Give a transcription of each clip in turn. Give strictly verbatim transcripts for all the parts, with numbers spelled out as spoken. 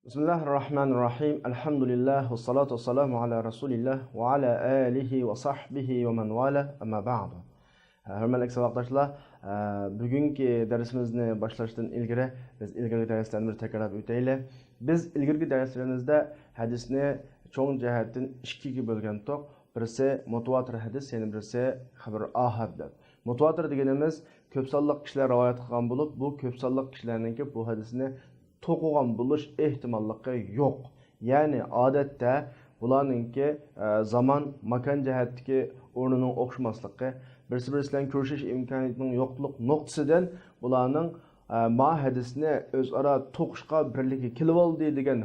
بىسمىللاھىررەھمانىررەھىم. ئەلھەمدۇلىللاھ، ۋەسسالاتۇ ۋەسسالامۇ ئالا رەسۇلىللاھ ۋە ئالا ئالىھى ۋە سەھبىھى ۋە مەن ۋالا، ئەمما بەئد. ھۆرمەتلىك ساۋاقداشلار، بۈگۈنكى دەرسىمىزنى باشلاشتىن ئىلگىرى بىز ئىلگىرىكى دەرسلەرنى بىر تەكرارلاپ ئۆتەيلى. بىز ئىلگىرىكى دەرسلىرىمىزدە ھەدىسنى چوڭ جەھەتتىن ئىككىگە بۆلگەنتۇق. بىرسى مۇتىۋاتىر ھەدىس، يەنە بىرسى خەبىر ئاھاد دەپ. مۇتىۋاتىر دېگىنىمىز كۆپ سانلىق كىشىلەر رىۋايەت قىلغان بولۇپ، بۇ كۆپ سانلىق كىشىلەرنىڭكى بۇ ھەدىسنى توقۇغان بولۇش ئېھتىماللىقى يوق. يەنى ئادەتتە بۇلارنىڭكى، ئە، زامان، ماكان جەھەتتىكى ئورنىنىڭ ئوخشىماسلىقى، بىرسى-بىرسى بىلەن كۆرۈشۈش ئىمكانىيىتىنىڭ يوقلۇق نۇقتىسىدىن بۇلارنىڭ، ئە، ما ھەدىسنى ئۆزئارا توقۇشقا بىرلىككە كېلىۋالدى دېگەن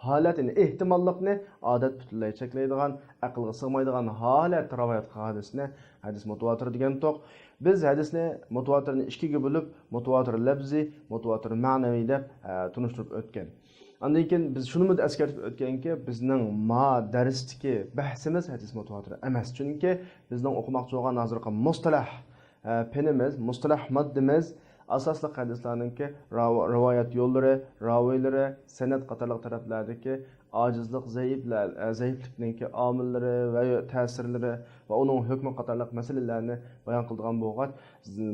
ھالەت، يەنى ئېھتىماللىقنى ئادەت پۈتۈنلەي چەكلەيدىغان، ئەقىلگە سىغمايدىغان ھالەتتە رىۋايەت قىلغان ھەدىسنى ھەدىس مۇتىۋاتىر دېگەنتۇق. بىز ھەدىسنى مۇتىۋاتىرنى ئىككىگە بۆلۈپ، مۇتىۋاتىر لەپزىي، مۇتىۋاتىر مەنىۋى دەپ، ئە، تونۇشتۇرۇپ ئۆتكەن. ئاندىن كېيىن بىز شۇنىمۇ ئەسكەرتىپ ئۆتكەنكى، بىزنىڭ ما دەرستىكى بەھسىمىز ھەدىس مۇتىۋاتىر ئەمەس. چۈنكى بىزنىڭ ئوقۇماقچى بولغان ھازىرقى مۇستەلەھ، ئە، پېنىمىز، مۇستەلەھ ماددىمىز ئاساسلىق ھەدىسلەرنىڭكى راۋ-، رىۋايەت يوللىرى، راۋىيلىرى، سەنەد قاتارلىق تەرەپلەردىكى ئاجىزلىق، زەئىپلەر، ئە، زەئىپلىكنىڭكى ئامىللىرى ۋە تەسىرلىرى ۋە ئۇنىڭ ھۆكمى قاتارلىق مەسىلىلەرنى بايان قىلىدىغان بولغاچ،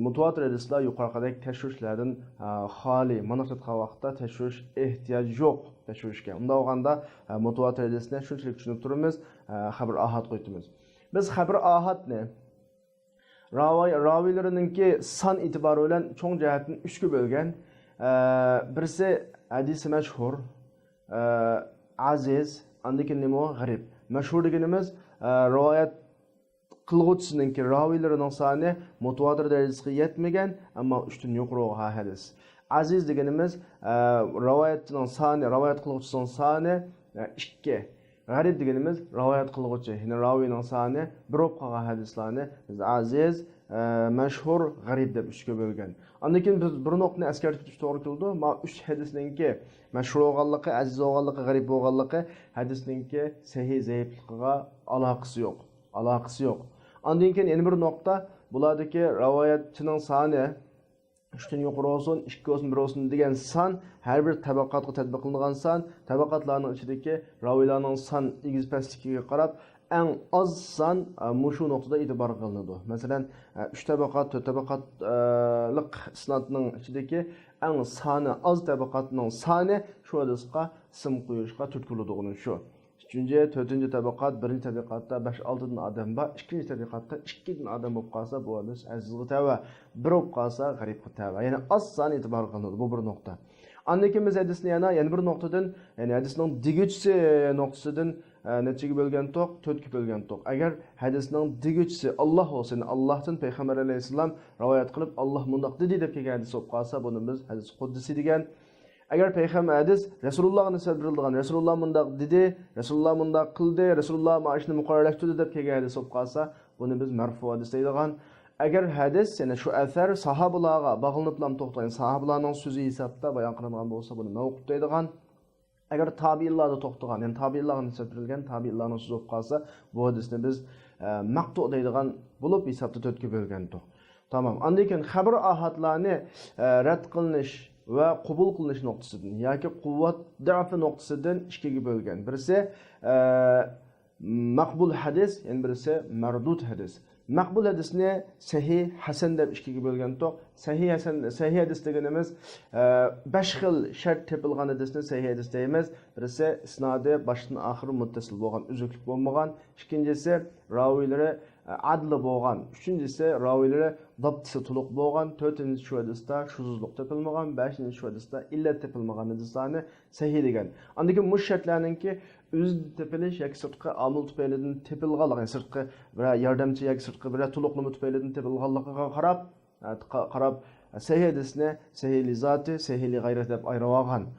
مۇتىۋاتىر ھەدىسلەر يۇقىرىقىدەك تەشۋىشلەردىن، ئە، خالىي. مانا شۇنداق ۋاقىتتا تەشۋىش ئېھتىياج يوق تەشۋىشكە. ئۇنداق بولغاندا، ئە، مۇتىۋاتىر ھەدىسنى شۇنچىلىك چۈشىنىپ تۇرىمىز، ئە، خەبىر ئاھادقا ئۆتىمىز. بىز خەبىر ئاھادنى راۋاي-، راۋىيلىرىنىڭكى سان ئېتىبارى بىلەن چوڭ جەھەتتىن ئۈچكە بۆلگەن. ئە، بىرسى ھەدىسى مەشھۇر، ئە، ئەزىز، ئاندىن كېيىن نېمە ئۇ؟ غەرىب. مەشھۇر دېگىنىمىز، ئە، رىۋايەت قىلغۇچىسىنىڭكى راۋىيلىرىنىڭ سانى مۇتىۋاتىر دەرىجىسىگە يەتمىگەن، ئەمما ئۈچتىن يۇقىرى بولغان ھەدىس. ئەزىز دېگىنىمىز، ئە، رىۋايەتچىنىڭ سانى، رىۋايەت قىلغۇچىسىنىڭ سانى، ئە، ئىككى. غەرىب دېگىنىمىز رىۋايەت قىلغۇچى، يەنى راۋىينىڭ سانى بىر بولۇپ قالغان ھەدىسلەرنى بىز ئەزىز، ئە، مەشھۇر، غەرىب دەپ ئۈچكە بۆلگەن. ئاندىن كېيىن بىز بىر نۇقتىنى ئەسكەرتىپ ئۆتۈش توغرا كېلىدۇ. ما ئۈچ ھەدىسنىڭكى مەشھۇر بولغانلىقى، ئەزىز بولغانلىقى، غەرىب بولغانلىقى ھەدىسنىڭكى سەھىھ زەئىپلىقىغا ئالاقىسى يوق. ئالاقىسى يوق. ئاندىن كېيىن يەنە بىر نۇقتا، بۇلاردىكى رىۋايەتچىنىڭ سانى ئۈچتىن يۇقىرى بولسۇن، ئىككى بولسۇن، بىر بولسۇن دېگەن سان ھەر بىر تەبەقاتقا تەتبىقلىنىدىغان سان، تەبەقاتلارنىڭ ئىچىدىكى راۋىيلارنىڭ سان ئېگىز پەسلىكىگە قاراپ، ئەڭ ئاز سان، ئە، مۇشۇ نۇقتىدا ئېتىبارغا ئېلىنىدۇ. مەسىلەن، ئە، ئۈچ تەبەقات، تۆت تەبەقات، ئە، لىق ئىسنادنىڭ ئىچىدىكى ئەڭ سانى ئاز تەبەقاتنىڭ سانى شۇ ھەدىسقە ئىسىم قويۇشقا تۈرتكە بولىدىغىنى شۇ. ئۈچىنچى، تۆتىنچى تەبەقات، بىرىنچى تەبەقاتتا بەش-ئالتىدىن ئادەم بار، ئىككىنچى تەبەقاتتا ئىككىدىن ئادەم بولۇپ قالسا، بۇ ھەدىس ئەزىزغا تەۋە، بىر بولۇپ قالسا، غەرىبقا تەۋە. يەنى ئاز سان ئېتىبارغا ئېلىنىدۇ، بۇ بىر نۇقتا. ئاندىن كېيىن بىز ھەدىسنى يەنە، يەنە بىر نۇقتىدىن، يەنى ھەدىسنىڭ دېگۈچىسى نۇقتىسىدىن، ئە، نەچچىگە بۆلگەنتۇق؟ تۆتكە بۆلگەنتۇق. ئەگەر ھەدىسنىڭ دېگۈچىسى ئاللاھ بولسا، يەنى ئاللاھتىن پەيغەمبەر ئەلەيھىسسالام رىۋايەت قىلىپ، ئاللاھ مۇنداق دېدى دەپ كەلگەن ھەدىس بولۇپ قالسا، بۇنى بىز ھەدىس قۇدسىي دېگەن. ئەگەر پەيغەمبەر ھەدىس رەسۇلۇللاغا نىسبەت بېرىلىدىغان، رەسۇلۇللا مۇنداق دېدى، رەسۇلۇللا مۇنداق قىلدى، رەسۇلۇللا مانا شۇنى مۇقەررەرلەشتۈردى دەپ كەلگەن ھەدىس بولۇپ قالسا، بۇنى بىز مەرفۇ ھەدىس دەيدىغان. ئەگەر ھەدىس، يەنى شۇ ئەسەر ساھابىلارغا باغلىنىپلا توختىغان، ساھابىلارنىڭ سۆزى ھېسابتا بايان قىلىنغان بولسا، بۇنى مەۋقۇپ دەيدىغان. ئەگەر تابىئىنلاردا توختىغان، يەنى تابىئىنلارغا نىسبەت بېرىلگەن تابىئىنلارنىڭ سۆزى بولۇپ قالسا، بۇ ھەدىسنى بىز، ئە، مەقتۇ دەيدىغان بولۇپ، ھېسابتا تۆتكە بۆلگەنتۇق. تامام. ئاندىن كېيىن خەبىر ئاھادلارنى، ئە، رەت قىلىنىش ۋە قوبۇل قىلىنىش نۇقتىسىدىن ياكى قۇۋۋەت، دەئف نۇقتىسىدىن ئىككىگە بۆلگەن. بىرسى، ئە، مەقبۇل ھەدىس، يەنە بىرسى مەردۇد ھەدىس. مەقبۇل ھەدىسنى سەھىھ، ھەسەن دەپ ئىككىگە بۆلگەنتۇق. سەھىھ، ھەسەن، سەھىھ ھەدىس دېگىنىمىز، ئە، بەش خىل شەرت تېپىلغان ھەدىسنى سەھىھ ھەدىس دەيمىز. بىرسى ئىسنادى باشتىن ئاخىر مۇتتەسىل بولغان، ئۈزۈكلۈك بولمىغان. ئىككىنچىسى راۋىيلىرى، ئە، ئادىل بولغان. ئۈچىنچىسى راۋىيلىرى زاپتىسى تولۇق بولغان. تۆتىنچى شۇ ھەدىستە شۇزۇزلۇق تېپىلمىغان. بەشىنچى شۇ ھەدىستە ئىللەت تېپىلمىغان ھەدىسلەرنى سەھىھ دېگەن. ئاندىن كېيىن مۇشۇ شەرتلەرنىڭكى ئۆزىدىن تېپىلىش ياكى سىرتقى ئامىل تۈپەيلىدىن تېپىلغانلىقى، يەنى سىرتقى بىرەر ياردەمچى ياكى سىرتقى بىرەر تولۇقلىما تۈپەيلىدىن تېپىلغانلىقىغا قاراپ، ھە، قا-، قاراپ، سەھىھ ھەدىسنى سەھىھ لىزاتى، سەھىھ لىغەيرىھى دەپ ئايرىۋالغان.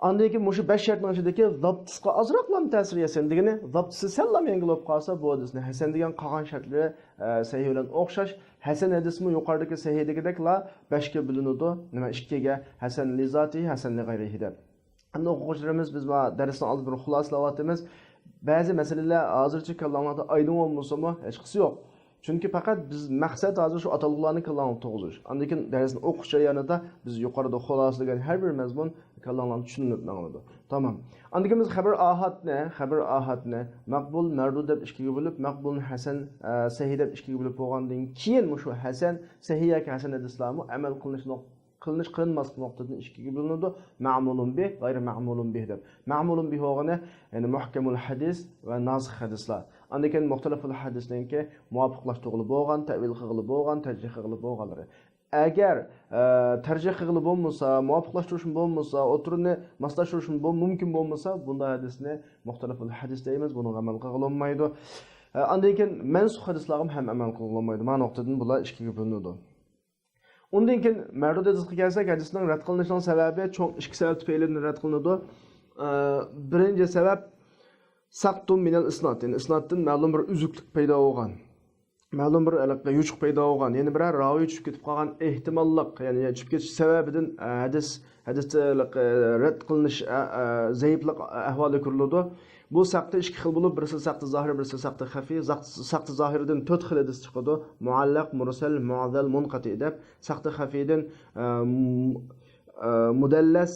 ئاندىن كېيىن مۇشۇ بەش شەرتنىڭ ئىچىدىكى زاپتىسقا ئازراقلام تەسىر يەتسۇن دېگىنى، زاپتىسى سەللام يەڭگىل بولۇپ قالسا، بۇ ھەدىسنى ھەسەن دېگەن، قالغان شەرتلىرى، ئە، سەھىھ بىلەن ئوخشاش. ھەسەن ھەدىسمۇ يۇقىرىدىكى سەھىھ دېگۈدەكلا بەشكە بۆلۈنىدۇ. نېمە، ئىككىگە، ھەسەن لىزاتى، ھەسەن لىغەيرىھى دەپ. ئەمدى ئوقۇغۇچىلىرىمىز، بىز مانا دەرسنىڭ ئالدىدا بىر خۇلاسىلەۋاتىمىز. بەزى مەسىلىلەر ھازىرچە كاللاڭلاردا ئايدىڭ بولمىسىمۇ، ھېچقىسى يوق. چۈنكى پەقەت بىز مەقسەت ھازىر شۇ ئاتالغۇلارنى كاللاڭلارغا تۇرغۇزۇش. ئاندىن كېيىن دەرسنى ئوقۇش جەريانىدا بىز يۇقىرىدا خۇلاسىلىگەن ھەر بىر مەزمۇن كاللاڭلارغا چۈشىنىلىپ ماڭىدۇ. تامام. ئاندىن كېيىن بىز خەبەر ئاھادنى، خەبەر ئاھادنى مەقبۇل، مەردۇد دەپ ئىككىگە بۆلۈپ، مەقبۇلنى ھەسەن، ئە، سەھىھ دەپ ئىككىگە بۆلۈپ بولغاندىن كېيىن مۇشۇ ھەسەن، سەھىھ ياكى ھەسەن ھەدىسلارمۇ ئەمەل قىلىنىش نۇق-، قىلىنىش قىلىنماسلىق نۇقتىدىن ئىككىگە بۆلۈنىدۇ. مەمۇلۇن بىھ، غەيرى مەمۇلۇن بىھ دەپ. مەمۇلۇن بىھ بولغىنى، يەنى مۇھكەمۇل ھەدىس ۋە ناسىخ ھەدىسلار. ئاندىن كېيىن مۇختەلىفۇل ھەدىسنىڭكى مۇۋاپىقلاشتۇرغىلى بولغان، تەۋىل قىلغىلى بولغان، تەرجىھ قىلغىلى بولغانلىرى. ئەگەر، ئە، تەرجىھ قىلغىلى بولمىسا، مۇۋاپىقلاشتۇرۇشمۇ بولمىسا، ئوتتۇرىنى ماسلاشتۇرۇشمۇ بول-، مۇمكىن بولمىسا، بۇنداق ھەدىسنى مۇختەلىفۇل ھەدىس دەيمىز، بۇنىڭغا ئەمەل قىلغىلى بولمايدۇ. ئە، ئاندىن كېيىن مەنسۇخ ھەدىسلارغىمۇ ھەم ئەمەل قىلغىلى بولمايدۇ. مانا نۇقتىدىن بۇلار ئىككىگە بۆلۈنىدۇ. ئۇندىن كېيىن مەردۇد ھەدىسقا كەلسەك، ھەدىسنىڭ رەت قىلىنىشىنىڭ سەۋەبى چوڭ ئىككى سەۋەب تۈپەيلىدىن رەت قىلىنىدۇ. ئە، بىرىنچى سەۋەب، سەقتۇن مىنەل ئىسناد، يەنى ئىسنادتىن مەلۇم بىر ئۈزۈكلۈك پەيدا بولغان. مەلۇم بىر ھېلىقى يوچۇق پەيدا بولغان، يەنە بىرەر راۋى چۈشۈپ كېتىپ قالغان ئېھتىماللىق، يەنى چۈشۈپ كېتىش سەۋەبىدىن، ئە، ھەدىس، ھەدىستە ھېلىقى رەت قىلىنىش، ئە، ئە، زەئىپلىق ئەھۋالى كۆرۈلىدۇ. بۇ سەقتى ئىككى خىل بولۇپ، بىرسى سەقتى زاھىر، بىرسى سەقتى خەفىي. زاق-، سەقتى زاھىردىن تۆت خىل ھەدىس چىقىدۇ. مۇئەللەق، مۇرسەل، مۇئەززەل، مۇنقەتىئ دەپ. سەقتى خەفىيدىن، ئە، م-، ئە، مۇدەللەس،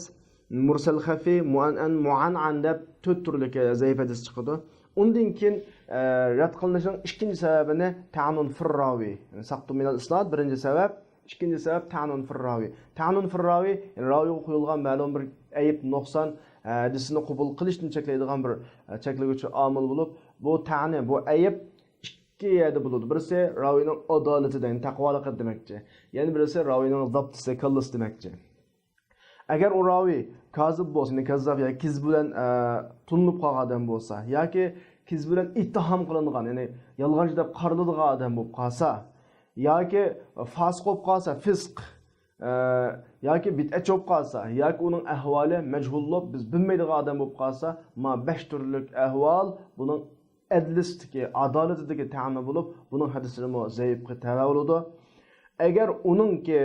مۇرسەل خەفىي، مۇئەنئەن، مۇئەنئەن دەپ تۆت تۈرلۈك، ئە، زەئىپ ھەدىس چىقىدۇ. ئۇندىن كېيىن، ئە، رەت قىلىنىشنىڭ ئىككىنچى سەۋەبىنى تەنۇن فىرراۋى. يەنى سەقتۇ مىنەل ئىسناد بىرىنچى سەۋەب، ئىككىنچى سەۋەب تەنۇن فىرراۋى. تەنۇن فىرراۋى، يەنى راۋىيغا قويۇلغان مەلۇم بىر ئەيىب، نۇقسان، ئە، ھەدىسىنى قوبۇل قىلىشتىن چەكلەيدىغان بىر، ئە، چەكلىگۈچى ئامىل بولۇپ، بۇ تەنى، بۇ ئەيىب ئىككى يەردە بولىدۇ. بىرسى راۋىينىڭ ئادالىتىدە، يەنى تەقۋالىقى دېمەكچى. يەنە بىرسى راۋىينىڭ زاپتىسى، كاللىسى دېمەكچى. ئەگەر ئۇ راۋى كازىب بولسا، يەنى كەززاب ياكى كىزىب بىلەن، ئە، تونۇلۇپ قالغان ئادەم بولسا، ياكى كىزىب بىلەن ئىتتىھام قىلىنغان، يەنى يالغانچى دەپ قارىلىدىغان ئادەم بولۇپ قالسا، ياكى فاسىق بولۇپ قالسا، فىسق، ئە، ياكى بىدئەتچى بولۇپ قالسا، ياكى ئۇنىڭ ئەھۋالى مەجھۇل بولۇپ، بىز بىلمەيدىغان ئادەم بولۇپ قالسا، ما بەش تۈرلۈك ئەھۋال بۇنىڭ ئەدلىسىدىكى، ئادالىتىدىكى تەنى بولۇپ، بۇنىڭ ھەدىسىمۇ زەئىپقا تەۋە بولىدۇ. ئەگەر ئۇنىڭكى،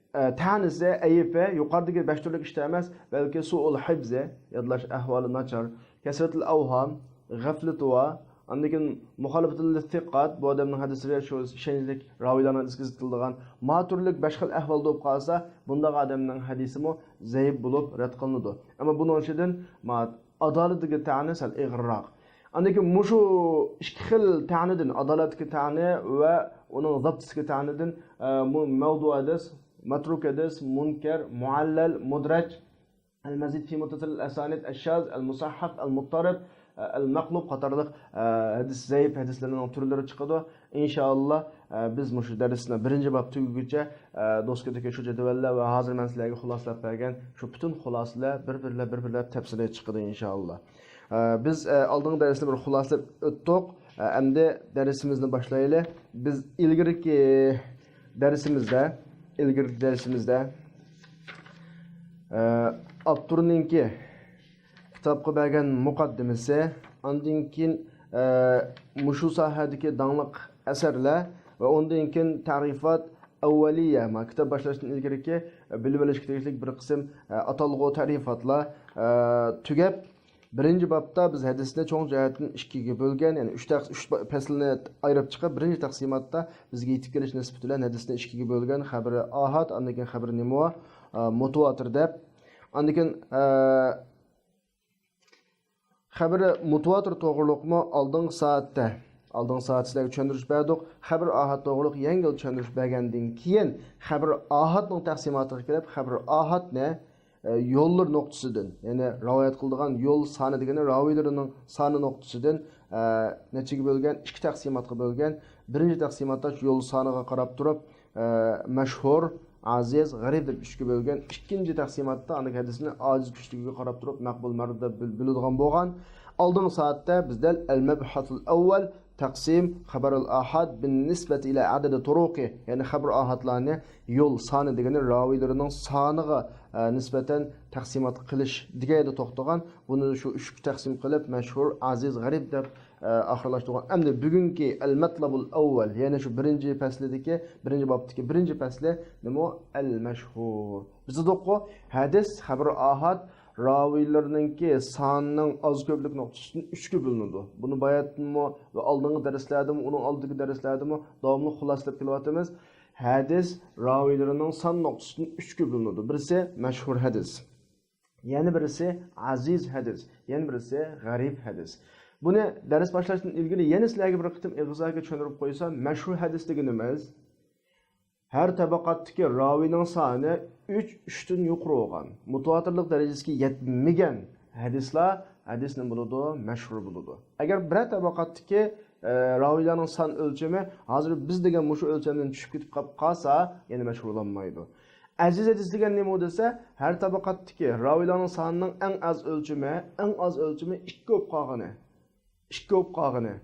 ئە، تەنىسى، ئەيىبى يۇقىرىدىكى بەش تۈرلۈك ئىشتا ئەمەس، بەلكى سۇئۇل ھىفزى، يادلاش ئەھۋالى ناچار، كەسرەتۇل ئەۋھام، غەفلىتى بار، ئاندىن كېيىن مۇخالىپەتۇل لىسسىقات، بۇ ئادەمنىڭ ھەدىسلىرى شۇ ئىشەنچلىك راۋىيلارنىڭ ھەدىسىگە زىت كېلىدىغان، ما تۈرلۈك بەش خىل ئەھۋال بولۇپ قالسا، بۇنداق ئادەمنىڭ ھەدىسىمۇ زەئىپ بولۇپ رەت قىلىنىدۇ. ئەمما بۇنىڭ ئىچىدىن ما ئادالىتىدىكى تەنى سەل ئېغىرراق. ئاندىن كېيىن مۇشۇ ئىككى خىل تەنىدىن، ئادالەتتىكى تەنى ۋە ئۇنىڭ زاپتىسىدىكى تەنىدىن، ئە، مۇ-، مەۋدۇ ھەدىس، مەترۇك ھەدىس، مۇنكەر، مۇئەللەل، مۇدرەج، ئەل مەزىد فى مۇتتەسىل ئەسانىد، ئەششاز، ئەل مۇسەھھەف، ئەل مۇتتەرىب، ئە، ئەل مەقلۇب قاتارلىق، ئە، ھەدىس زەئىپ ھەدىسلەرنىڭ تۈرلىرى چىقىدۇ. ئىنشائاللا، ئە، بىز مۇشۇ دەرسنى بىرىنچى باب تۈگىگۈچە، ئە، دوسكىدىكى شۇ جەدۋەللەر ۋە ھازىر مەن سىلەرگە خۇلاسىلەپ بەرگەن شۇ پۈتۈن خۇلاسىلەر بىر-بىرلەپ، بىر-بىرلەپ تەپسىلىي چىقىدۇ، ئىنشائاللا. ئە، بىز، ئە، ئالدىنقى دەرسنى بىر خۇلاسىلەپ ئۆتتۇق. ئە، ئەمدى دەرسىمىزنى باشلايلى. بىز ئىلگىرىكى دەرسىمىزدە، ئىلگىرىكى دەرسىمىزدە، ئە، ئاپتورنىڭكى كىتابقا بەرگەن مۇقەددىمىسى، ئاندىن كېيىن، ئە، مۇشۇ ساھەدىكى داڭلىق ئەسەرلەر ۋە ئۇندىن كېيىن تەرىفات ئەۋۋەلىيە، ما، كىتاب باشلاشتىن ئىلگىرىكى، ئە، بىلىۋېلىشكە تېگىشلىك بىر قىسىم، ئە، ئاتالغۇ، تەرىفاتلار، ئە، تۈگەپ، بىرىنچى بابتا بىز ھەدىسنى چوڭ جەھەتتىن ئىككىگە بۆلگەن، يەنى ئۈچ تەقس-، ئۈچ پەسىلنى ئايرىپ چىقىپ، بىرىنچى تەقسىماتتا بىزگە يېتىپ كېلىش نىسبىتى بىلەن ھەدىسنى ئىككىگە بۆلگەن، خەبىرى ئاھاد، ئاندىن كېيىن خەبىرى نېمۇ، ئا، مۇتىۋاتىر دەپ. ئاندىن كېيىن، ئە، خەبىرى مۇتىۋاتىر توغرۇلۇقمۇ ئالدىنقى سائەتتە، ئالدىنقى سائەتتە سىلەرگە چۈشەندۈرۈش بەردۇق. خەبىرى ئاھاد توغرۇلۇق يەڭگىل چۈشەندۈرۈش بەرگەندىن كېيىن، خەبىرى ئاھادنىڭ تەقسىماتىغا كېلىپ، خەبىرى ئاھادنى، ئە، يوللىرى نۇقتىسىدىن، يەنى رىۋايەت قىلىدىغان يول سانى دېگىنى راۋىيلىرىنىڭ سانى نۇقتىسىدىن، ئە، نەچچىگە بۆلگەن؟ ئىككى تەقسىماتقا بۆلگەن. بىرىنچى تەقسىماتتا شۇ يول سانىغا قاراپ تۇرۇپ، ئە، مەشھۇر، ئازىز، غەرىب دەپ ئۈچكە بۆلگەن. ئىككىنچى تەقسىماتتا ئاندىكى ھەدىسنى ئاجىز كۈچلۈكىگە قاراپ تۇرۇپ مەقبۇل، مەردۇد دەپ بىل-، بىلىدىغان بولغان. ئالدىنقى سائەتتە بىز دەل ئەل مەبھەسۇل ئەۋۋەل، تەقسىم خەبەرۇل ئاھاد بىن نىسبەتى ئىلە ئەدەدى تۇرۇقى، يەنى خەبەر ئاھادلارنى يول سانى دېگىنى راۋىيلىرىنىڭ سانىغا، ئە، نىسبەتەن تەقسىمات قىلىش دېگەن يەردە توختىغان. بۇنى شۇ ئۈچكە تەقسىم قىلىپ، مەشھۇر، ئازىز، غەرىب دەپ، ئە، ئاخىرلاشتۇرغان. ئەمدى بۈگۈنكى ئەل مەتلەبۇل ئەۋۋەل، يەنى شۇ بىرىنچى پەسلىدىكى، بىرىنچى بابتىكى بىرىنچى پەسلى نېمە؟ ئەل مەشھۇر. بىز دېدۇققۇ، ھەدىس، خەبەر ئاھاد، راۋىيلىرىنىڭكى سانىنىڭ ئاز كۆپلۈك نۇقتىسىدىن ئۈچكە بۆلۈنىدۇ. بۇنى باياتىنمۇ ۋە ئالدىنقى دەرسلەردىمۇ، ئۇنىڭ ئالدىدىكى دەرسلەردىمۇ داۋاملىق خۇلاسىلەپ كېلىۋاتىمىز. ھەدىس راۋىيلىرىنىڭ سان نۇقتىسىدىن ئۈچكە بۆلۈنىدۇ. بىرسى مەشھۇر ھەدىس، يەنە بىرسى ئەزىز ھەدىس، يەنە بىرسى غەرىب ھەدىس. بۇنى دەرس باشلاشتىن ئىلگىرى يەنە سىلەرگە بىر قېتىم ئېغىزئاچا چۈشەندۈرۈپ قويسام، مەشھۇر ھەدىس دېگىنىمىز ھەر تەبەقاتتىكى راۋىينىڭ سانى ئۈچ، ئۈچتىن يۇقىرى بولغان، مۇتىۋاتىرلىق دەرىجىسىگە يەتمىگەن ھەدىسلەر ھەدىس نېمە بولىدۇ؟ مەشھۇر بولىدۇ. ئەگەر بىرەر تەبەقاتتىكى، ئە، راۋىيلارنىڭ سان ئۆلچىمى ھازىر بىز دېگەن مۇشۇ ئۆلچەمدىن چۈشۈپ كېتىپ قاپ قالسا، يەنە مەشھۇر بولالمايدۇ. ئەزىز ھەدىس دېگەن نېمە دېسە، ھەر تەبەقاتتىكى راۋىيلارنىڭ سانىنىڭ ئەڭ ئاز ئۆلچىمى، ئەڭ ئاز ئۆلچىمى ئىككى بولۇپ قالغىنى. ئىككى بولۇپ قالغىنى.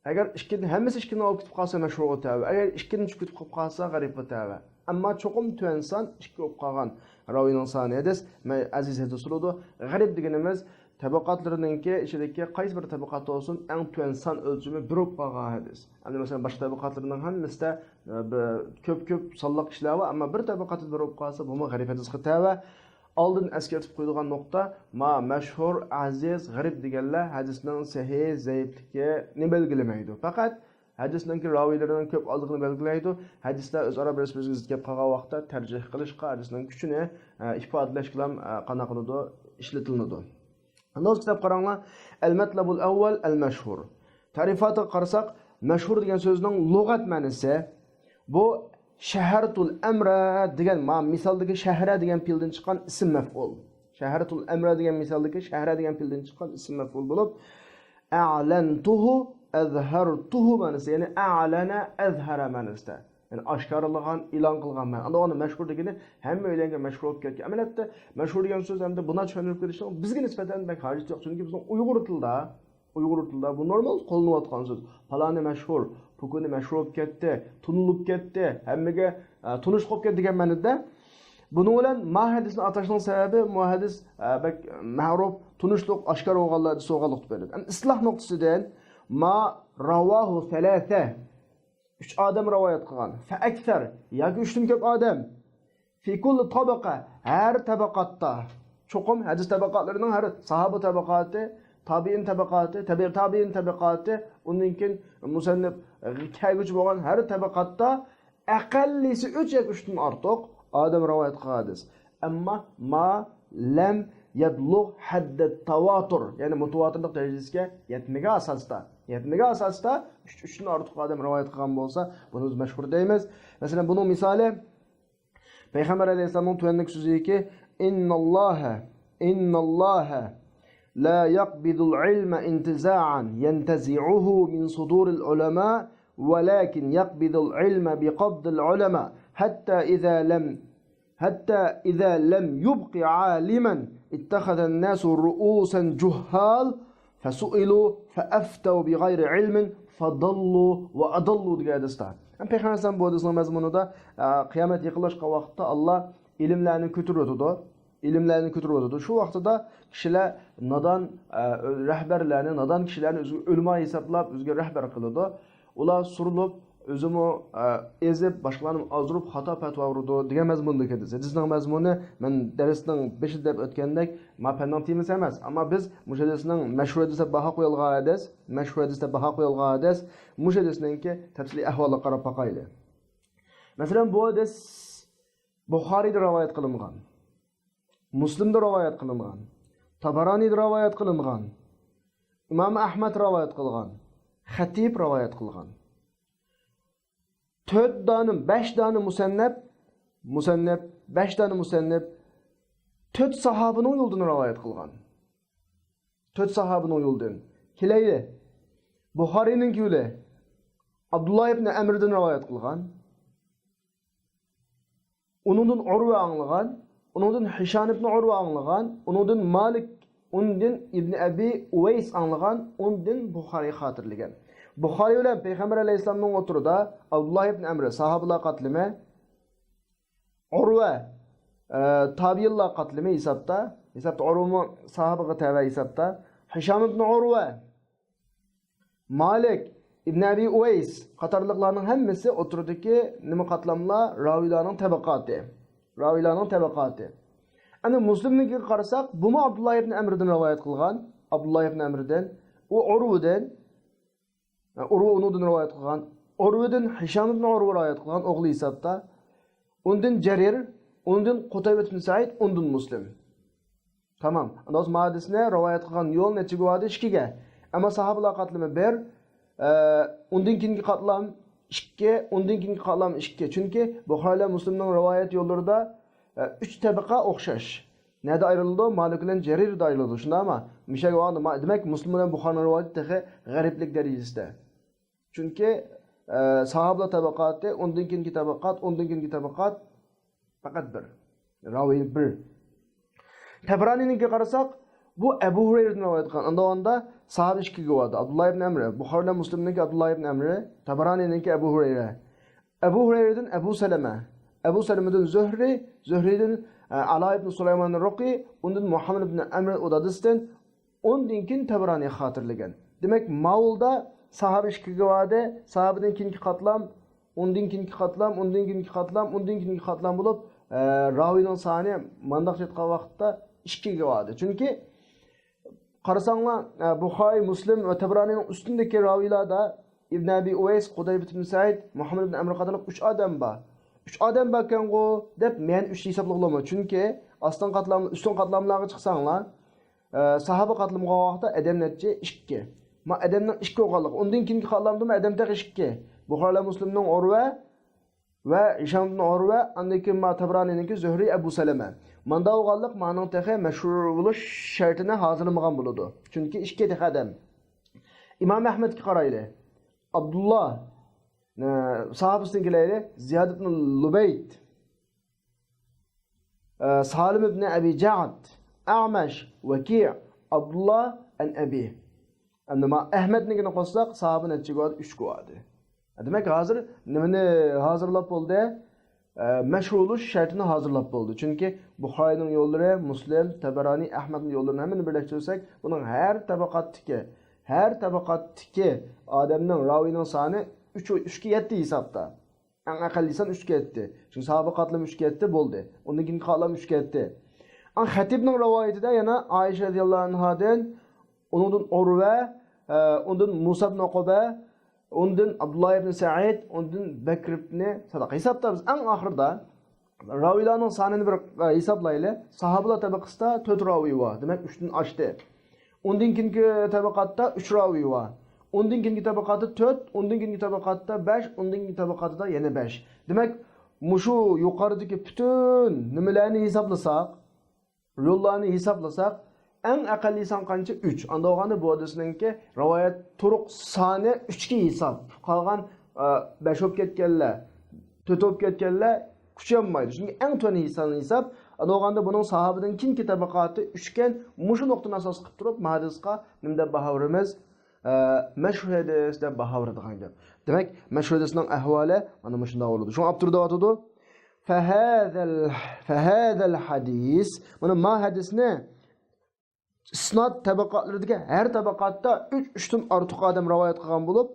ئەگەر ئىككىدىن، ھەممىسى ئىككىدىن ئاۋۇپ كېتىپ قالسا، مەشھۇرغا تەۋە. ئەگەر ئىككىدىن چۈشۈپ كېتىپ قالسا، غەرىبقا تەۋە. ئەمما چوقۇم تۆۋەن سان ئىككى بولۇپ قالغان راۋىينىڭ سانى ھەدىس، مە-، ئەزىز ھەدىس بولىدۇ. غەرىب دېگىنىمىز تەبەقاتلىرىنىڭكى ئىچىدىكى قايسى بىر تەبەقاتتا بولسۇن، ئەڭ تۆۋەن سان ئۆلچىمى بىر بولۇپ قالغان ھەدىس. ئەمدى مەسىلەن، باشقا تەبەقاتلىرىنىڭ ھەممىسىدە، ئە، بىر كۆپ-كۆپ سانلىق كىشىلەر بار، ئەمما بىر تەبەقاتتا بىر بولۇپ قالسا، بۇمۇ غەرىب ھەدىسقا تەۋە. ئالدىن ئەسكەرتىپ قويىدىغان نۇقتا، ما مەشھۇر، ئەزىز، غەرىب دېگەنلەر ھەدىسنىڭ سەھىھ، زەئىپلىكىنى بەلگىلىمەيدۇ. پەقەت ھەدىسنىڭكى راۋىيلىرىنىڭ كۆپ ئازلىقىنى بەلگىلەيدۇ. ھەدىسلەر ئۆزئارا بىرسى-بىرسىگە زىت كەپ قالغان ۋاقىتتا تەرجىھ قىلىشقا، ھەدىسنىڭ كۈچىنى، ئە، ئىپادىلەشكىلا، ئە، قانداق قىلىدۇ؟ ئىشلىتىلىدۇ. نوز كىتاب قاراڭلار. ئەل مەتلەبۇل ئەۋۋەل ئەل مەشھۇر. تەرىپاتىغا قارىساق، مەشھۇر دېگەن سۆزنىڭ لۇغەت مەنىسى، بۇ شەھەرتۇل ئەمرە دېگەن، ما مىسالدىكى شەھرە دېگەن پېئىلدىن چىققان ئىسىم مەفئۇل. شەھەرتۇل ئەمرە دېگەن مىسالدىكى شەھرە دېگەن پېئىلدىن چىققان ئىسىم مەفئۇل بولۇپ، ئەلەنتۇھۇ، ئەزھەرتۇھۇ مەنىسى، يەنى ئەلەنە، ئەزھەرە مەنىسىدە. يەنى ئاشكارىلىغان، ئېلان قىلغان مەنە. ئاندىن ئۇنى مەشھۇر دېگىنى ھەممە ئۆيلەرگە مەشھۇر بولۇپ كەتكەن. ئەمەلىيەتتە مەشھۇر دېگەن سۆز ئەمدى بۇنداق چۈشەندۈرۈپ بېرىشنىڭ بىزگە نىسبەتەن بەك ھاجىتى يوق. چۈنكى بىزنىڭ ئۇيغۇر تىلىدا، ئۇيغۇر تىلىدا بۇ نورمال قوللىنىۋاتقان سۆز. پالانى مەشھۇر، پۇكۇنى مەشھۇر بولۇپ كەتتى، تونۇلۇپ كەتتى، ھەممىگە، ئە، تونۇش بولۇپ كەتتى دېگەن مەنىدە. بۇنىڭ بىلەن ما ھەدىسنى ئاتاشنىڭ سەۋەبى، ما ھەدىس، ئە، بەك مەرۇپ، تونۇشلۇق، ئاشكارا بولغانلاردا سوغانلىق دېيىلىدۇ. ئەمدى ئىستىلاھ نۇقتىسىدىن ما راۋاھۇ سەلاسە، ئۈچ ئادەم رىۋايەت قىلغان. فەئەكسەر، ياكى ئۈچتىن كۆپ ئادەم. فى كۇللى تەبەقە، ھەر تەبەقاتتا. چوقۇم ھەدىس تەبەقاتلىرىنىڭ ھەر ساھابە تەبەقاتى، تابىئىن تەبەقاتى، تەبىئىي تابىئىن تەبەقاتى، ئۇندىن كېيىن مۇسەننىپ كەلگۈچى بولغان ھەر تەبەقاتتا ئەقەللىسى ئۈچ ياكى ئۈچتىن ئارتۇق ئادەم رىۋايەت قىلغان ھەدىس. ئەمما ما لەم يەبلۇغ ھەددەت تەۋاتۇر، يەنى مۇتىۋاتىرلىق دەرىجىسىگە يەتمىگەن ئاساستا، يەتمىگەن ئاساستا ئۈچ، ئۈچتىن ئارتۇق ئادەم رىۋايەت قىلغان بولسا، بۇنى بىز مەشھۇر دەيمىز. مەسىلەن، بۇنىڭ مىسالى، پەيغەمبەر ئەلەيھىسسالامنىڭ تۆۋەندىكى سۆزىكى، ئىنناللاھە، ئىنناللاھە لا يقبض العلم انتزاعا ينتزعه من صدور العلماء ولكن يقبض العلم بقبض العلماء حتى إذا لم حتى إذا لم يبق عالما اتخذ الناس رؤوسا جهال فسئلوا فأفتوا بغير علم فضلوا وأضلوا دېگەن ھەدىستە. ھەم پەيغەمبەر ئەلەيھىسسالام بۇ ھەدىسنىڭ مەزمۇنىدا، ئە، قىيامەت يېقىنلاشقان ۋاقىتتا ئاللا ئىلىملەرنى كۆتۈرۈۋاتىدۇ. ئىلىملەرنى كۆتۈرۈۋاتىدۇ. شۇ ۋاقتىدا كىشىلەر نادان، ئە، رەھبەرلەرنى، نادان كىشىلەرنى ئۆزىگە ئۆلىما ھېسابلاپ، ئۆزىگە رەھبەر قىلىدۇ. ئۇلار سۇرۇلۇپ، ئۆزىمۇ، ئە، ئېزىپ، باشقىلارنى ئازدۇرۇپ، خاتا پەتىۋا ئۇرىدۇ دېگەن مەزمۇندىكى ھەدىس. ھەدىسنىڭ مەزمۇنى مەن دەرسنىڭ بېشىدا دەپ ئۆتكەندەك، ما پەننىڭ تېمىسى ئەمەس. ئەمما بىز مۇشۇ ھەدىسنىڭ مەشھۇر ھەدىس دەپ باھا قويۇلغان ھەدىس، مەشھۇر ھەدىس دەپ باھا قويۇلغان ھەدىس، مۇشۇ ھەدىسنىڭكى تەپسىلىي ئەھۋالىغا قاراپ باقايلى. مەسىلەن، بۇ ھەدىس بۇخارىيدا رىۋايەت قىلىنغان، مۇسلىمدا رىۋايەت قىلىنغان، تابارانىدا رىۋايەت قىلىنغان، ئىمام ئەھمەد رىۋايەت قىلغان، خەتىب رىۋايەت قىلغان. تۆت دانە، بەش دانە مۇسەننەپ، مۇسەننەپ، بەش دانە مۇسەننەپ تۆت ساھابىنىڭ يولىدىن رىۋايەت قىلغان. تۆت ساھابىنىڭ يولىدىن. كېلەيلى. بۇخارىينىڭ يولى. ئابدۇللا ئىبن ئەمردىن رىۋايەت قىلغان. ئۇنىڭدىن ئۇرۋە ئاڭلىغان، ئۇنىڭدىن ھىشام ئىبن ئۇرۋە ئاڭلىغان، ئۇنىڭدىن مالىك، ئۇندىن ئىبن ئەبى ئۇۋەيس ئاڭلىغان، ئۇندىن بۇخارىي خاتىرىلىگەن. بۇخارىي بىلەن پەيغەمبەر ئەلەيھىسسالامنىڭ ئوتتۇرىدا ئابدۇللا ئىبن ئەمر ساھابىلار قاتلىمى، ئۇرۋە، ئە، تابىئىنلار قاتلىمى ھېسابتا، ھېسابتا ئۇرۋىمۇ ساھابىغا تەۋە ھېسابتا، ھىشام ئىبن ئۇرۋە، مالىك ئىبن ئەبى ئۇۋەيس قاتارلىقلارنىڭ ھەممىسى ئوتتۇرىدىكى نېمە قاتلاملار؟ راۋىيلارنىڭ تەبەقاتى. راۋىيلارنىڭ تەبەقاتى. ئەنە مۇسلىمنىڭكىگە قارىساق، بۇمۇ ئابدۇللا ئىبن ئەمردىن رىۋايەت قىلغان. ئابدۇللا ئىبن ئەمردىن. ئۇ ئۇرۋىدىن. ئۇرۋا ئۇنىڭدىن رىۋايەت قىلغان. ئۇرۋىدىن ھىشام ئىبن ئۇرۋا رىۋايەت قىلغان ئوغلى ھېسابتا. ئۇندىن جەرىر، ئۇندىن قۇتەيبە ئىبن سەئىد، ئۇندىن مۇسلىم. تامام. ئاندىن ما ھەدىسنى رىۋايەت قىلغان يول نەچچىگە بارىدۇ؟ ئىككىگە. ئەمما ساھابىلار قاتلىمى بىر، ئە، ئۇندىن كېيىنكى قاتلام ئىككى، ئۇندىن كېيىنكى قاتلام ئىككى. چۈنكى بۇخارىي بىلەن مۇسلىمنىڭ رىۋايەت يوللىرىدا، ئە، ئۈچ تەبىقە ئوخشاش. نەدە ئايرىلىدۇ؟ مالىك بىلەن جەرىردە ئايرىلىدۇ. شۇنداقمۇ؟ مۇشۇ يەرگە بارغاندا ما-، دېمەك، مۇسلىم بىلەن بۇخارىنىڭ رىۋايىتى تېخى غەرىبلىك دەرىجىسىدە. چۈنكى، ئە، ساھابىلار تەبىقاتى، ئۇندىن كېيىنكى تەبىقات، ئۇندىن كېيىنكى تەبىقات پەقەت بىر. راۋى بىر. تەبرانىينىڭكىگە قارىساق، بۇ ئەبۇ ھۇرەيرىدىن رىۋايەت قىلغان. ئۇنداقتا ساھابە ئىككىگە بارىدۇ. ئابدۇللا ئىبن ئەمر. بۇخارى بىلەن مۇسلىمنىڭكى ئابدۇللا ئىبن ئەمر، تەبرانىينىڭكى ئەبۇ ھۇرەيرە. ئەبۇ ھۇرەيرىدىن ئەبۇ سەلەمە. ئەبۇ سەلەمىدىن زۆھرى، زۆھرىدىن، ئە، ئالا ئىبن سۇلايمان رۇقى، ئۇندىن مۇھەممەد ئىبن ئەمر ئۇ دادىسىدىن، ئۇندىن كېيىن تەبرانى خاتىرىلىگەن. دېمەك، ماۋۇلدا ساھابە ئىككىگە باردى، ساھابىدىن كېيىنكى قاتلام، ئۇندىن كېيىنكى قاتلام، ئۇندىن كېيىنكى قاتلام، ئۇندىن كېيىنكى قاتلام بولۇپ، ئە، راۋىنىڭ سانى مانداق ئېيتقان ۋاقىتتا ئىككىگە باردى. چۈنكى قارىساڭلار، ئە، بۇخارى، مۇسلىم ۋە تەبرانىنىڭ ئۈستۈندىكى راۋىلاردا ئىبن ئەبى ئۇۋەيس، قۇتەيبە ئىبن سەئىد، مۇھەممەد ئىبن ئەمر قاتارلىق ئۈچ ئادەم بار. ئۈچ ئادەم باركەنغۇ دەپ مەن ئۈچ ھېسابلىغىلىمۇ. چۈنكى ئاستىن قاتلام، ئۈستۈن قاتلاملارغا چىقساڭلار، ئە، ساھابە قاتلىمىغا ۋاقىتتا ئادەم نەچچە؟ ئىككى. ما ئادەمنىڭ ئىككى بولغانلىقى. ئۇندىن كېيىنكى قاتلامدىمۇ ئادەم تېخى ئىككى. بۇخارى بىلەن مۇسلىمنىڭ ئۇرۋە ۋە ھىشام ئىبن ئۇرۋە، ئاندىن كېيىن ما تەبرانىنىڭكى زۆھرى ئەبۇ سەلەمە. ماندا بولغانلىق مانىڭ تېخى مەشھۇر بولۇش شەرتىنى ھازىرلىمىغان بولىدۇ. چۈنكى ئىككى تېخى ئادەم. ئىمام ئەھمەدكە قارايلى. ئابدۇللا، ئە، ساھابىسىنى كېلەيلى. زىياد ئىبن لۇبەيت. ئە، سالىم ئىبن ئەبى جەئد، ئەمەش، ۋەكىئ، ئابدۇللا، ئەن ئەبى. ئەمدى ما ئەھمەدنىڭكىنى قوشساق، ساھابە نەچچە بولدى؟ ئۈچ بولدى. دېمەك، ھازىر نېمىنى ھازىرلاپ بولدى؟ ئە، مەشھۇر بولۇش شەرتىنى ھازىرلاپ بولدى. چۈنكى بۇخارىنىڭ يوللىرى، مۇسلىم، تەبەرانى، ئەھمەدنىڭ يوللىرىنى ھەممىنى بىرلەشتۈرسەك، بۇنىڭ ھەر تەبەقاتتىكى، ھەر تەبەقاتتىكى ئادەمنىڭ، راۋىنىڭ سانى ئۈچ، ئۈچكە يەتتى ھېسابتا. ئەڭ ئەقەللىي سان ئۈچكە يەتتى. چۈنكى ساھابە قاتلىمى ئۈچكە يەتتى، بولدى. ئۇندىن كېيىنكى قاتلام ئۈچكە يەتتى. ئەڭ خەتىبنىڭ رىۋايىتىدە يەنە ئائىشە رەزىياللاھۇ ئەنھادىن، ئۇنىڭدىن ئۇرۋە، ئە، ئۇندىن مۇسا ئىبن ئۇقبە، ئۇندىن ئابدۇللا ئىبن سەئىد، ئۇندىن بەكر ئىبن ساداق. ھېسابتا بىز ئەڭ ئاخىرىدا راۋىلارنىڭ سانىنى بىر، ئە، ھېسابلايلى. ساھابىلار تەبىقىسىدا تۆت راۋى بار. دېمەك، ئۈچتىن ئاشتى. ئۇندىن كېيىنكى تەبەقاتتا ئۈچ راۋى بار. ئۇندىن كېيىنكى تەبەقاتتا تۆت، ئۇندىن كېيىنكى تەبەقاتتا بەش، ئۇندىن كېيىنكى تەبەقاتتا يەنە بەش. دېمەك، مۇشۇ يۇقىرىدىكى پۈتۈن نېمىلەرنى ھېسابلىساق، يوللارنى ھېسابلىساق، ئەڭ ئەقەللىي سان قانچە؟ ئۈچ. ئانداق بولغاندا بۇ ھەدىسنىڭكى رىۋايەت تۇرۇق سانى ئۈچكە ھېساب. قالغان، ئە، بەش بولۇپ كەتكەنلەر، تۆت بولۇپ كەتكەنلەر كۈچىيەلمەيدۇ. چۈنكى ئەڭ تۆۋەن ھېسابنى ھېساب. ئانداق بولغاندا بۇنىڭ ساھابىدىن كېيىنكى تەبەقاتى ئۈچكەن. مۇشۇ نۇقتىنى ئاساس قىلىپ تۇرۇپ، ما ھەدىسقا نېمە دەپ باھا بېرىمىز؟ ئە، مەشھۇر ھەدىس دەپ باھا بېرىدىغان گەپ. دېمەك، مەشھۇر ھەدىسنىڭ ئەھۋالى مانا مۇشۇنداق بولىدۇ. شۇڭا ئاپتور دەۋاتىدۇ، فهذا ال-، فهذا الحديث، مانا ما ھەدىسنى ئىسناد تەبەقەتلىرىدىكى ھەر تەبەقەتتە ئۈچ، ئۈچتىن ئارتۇق ئادەم رىۋايەت قىلغان بولۇپ،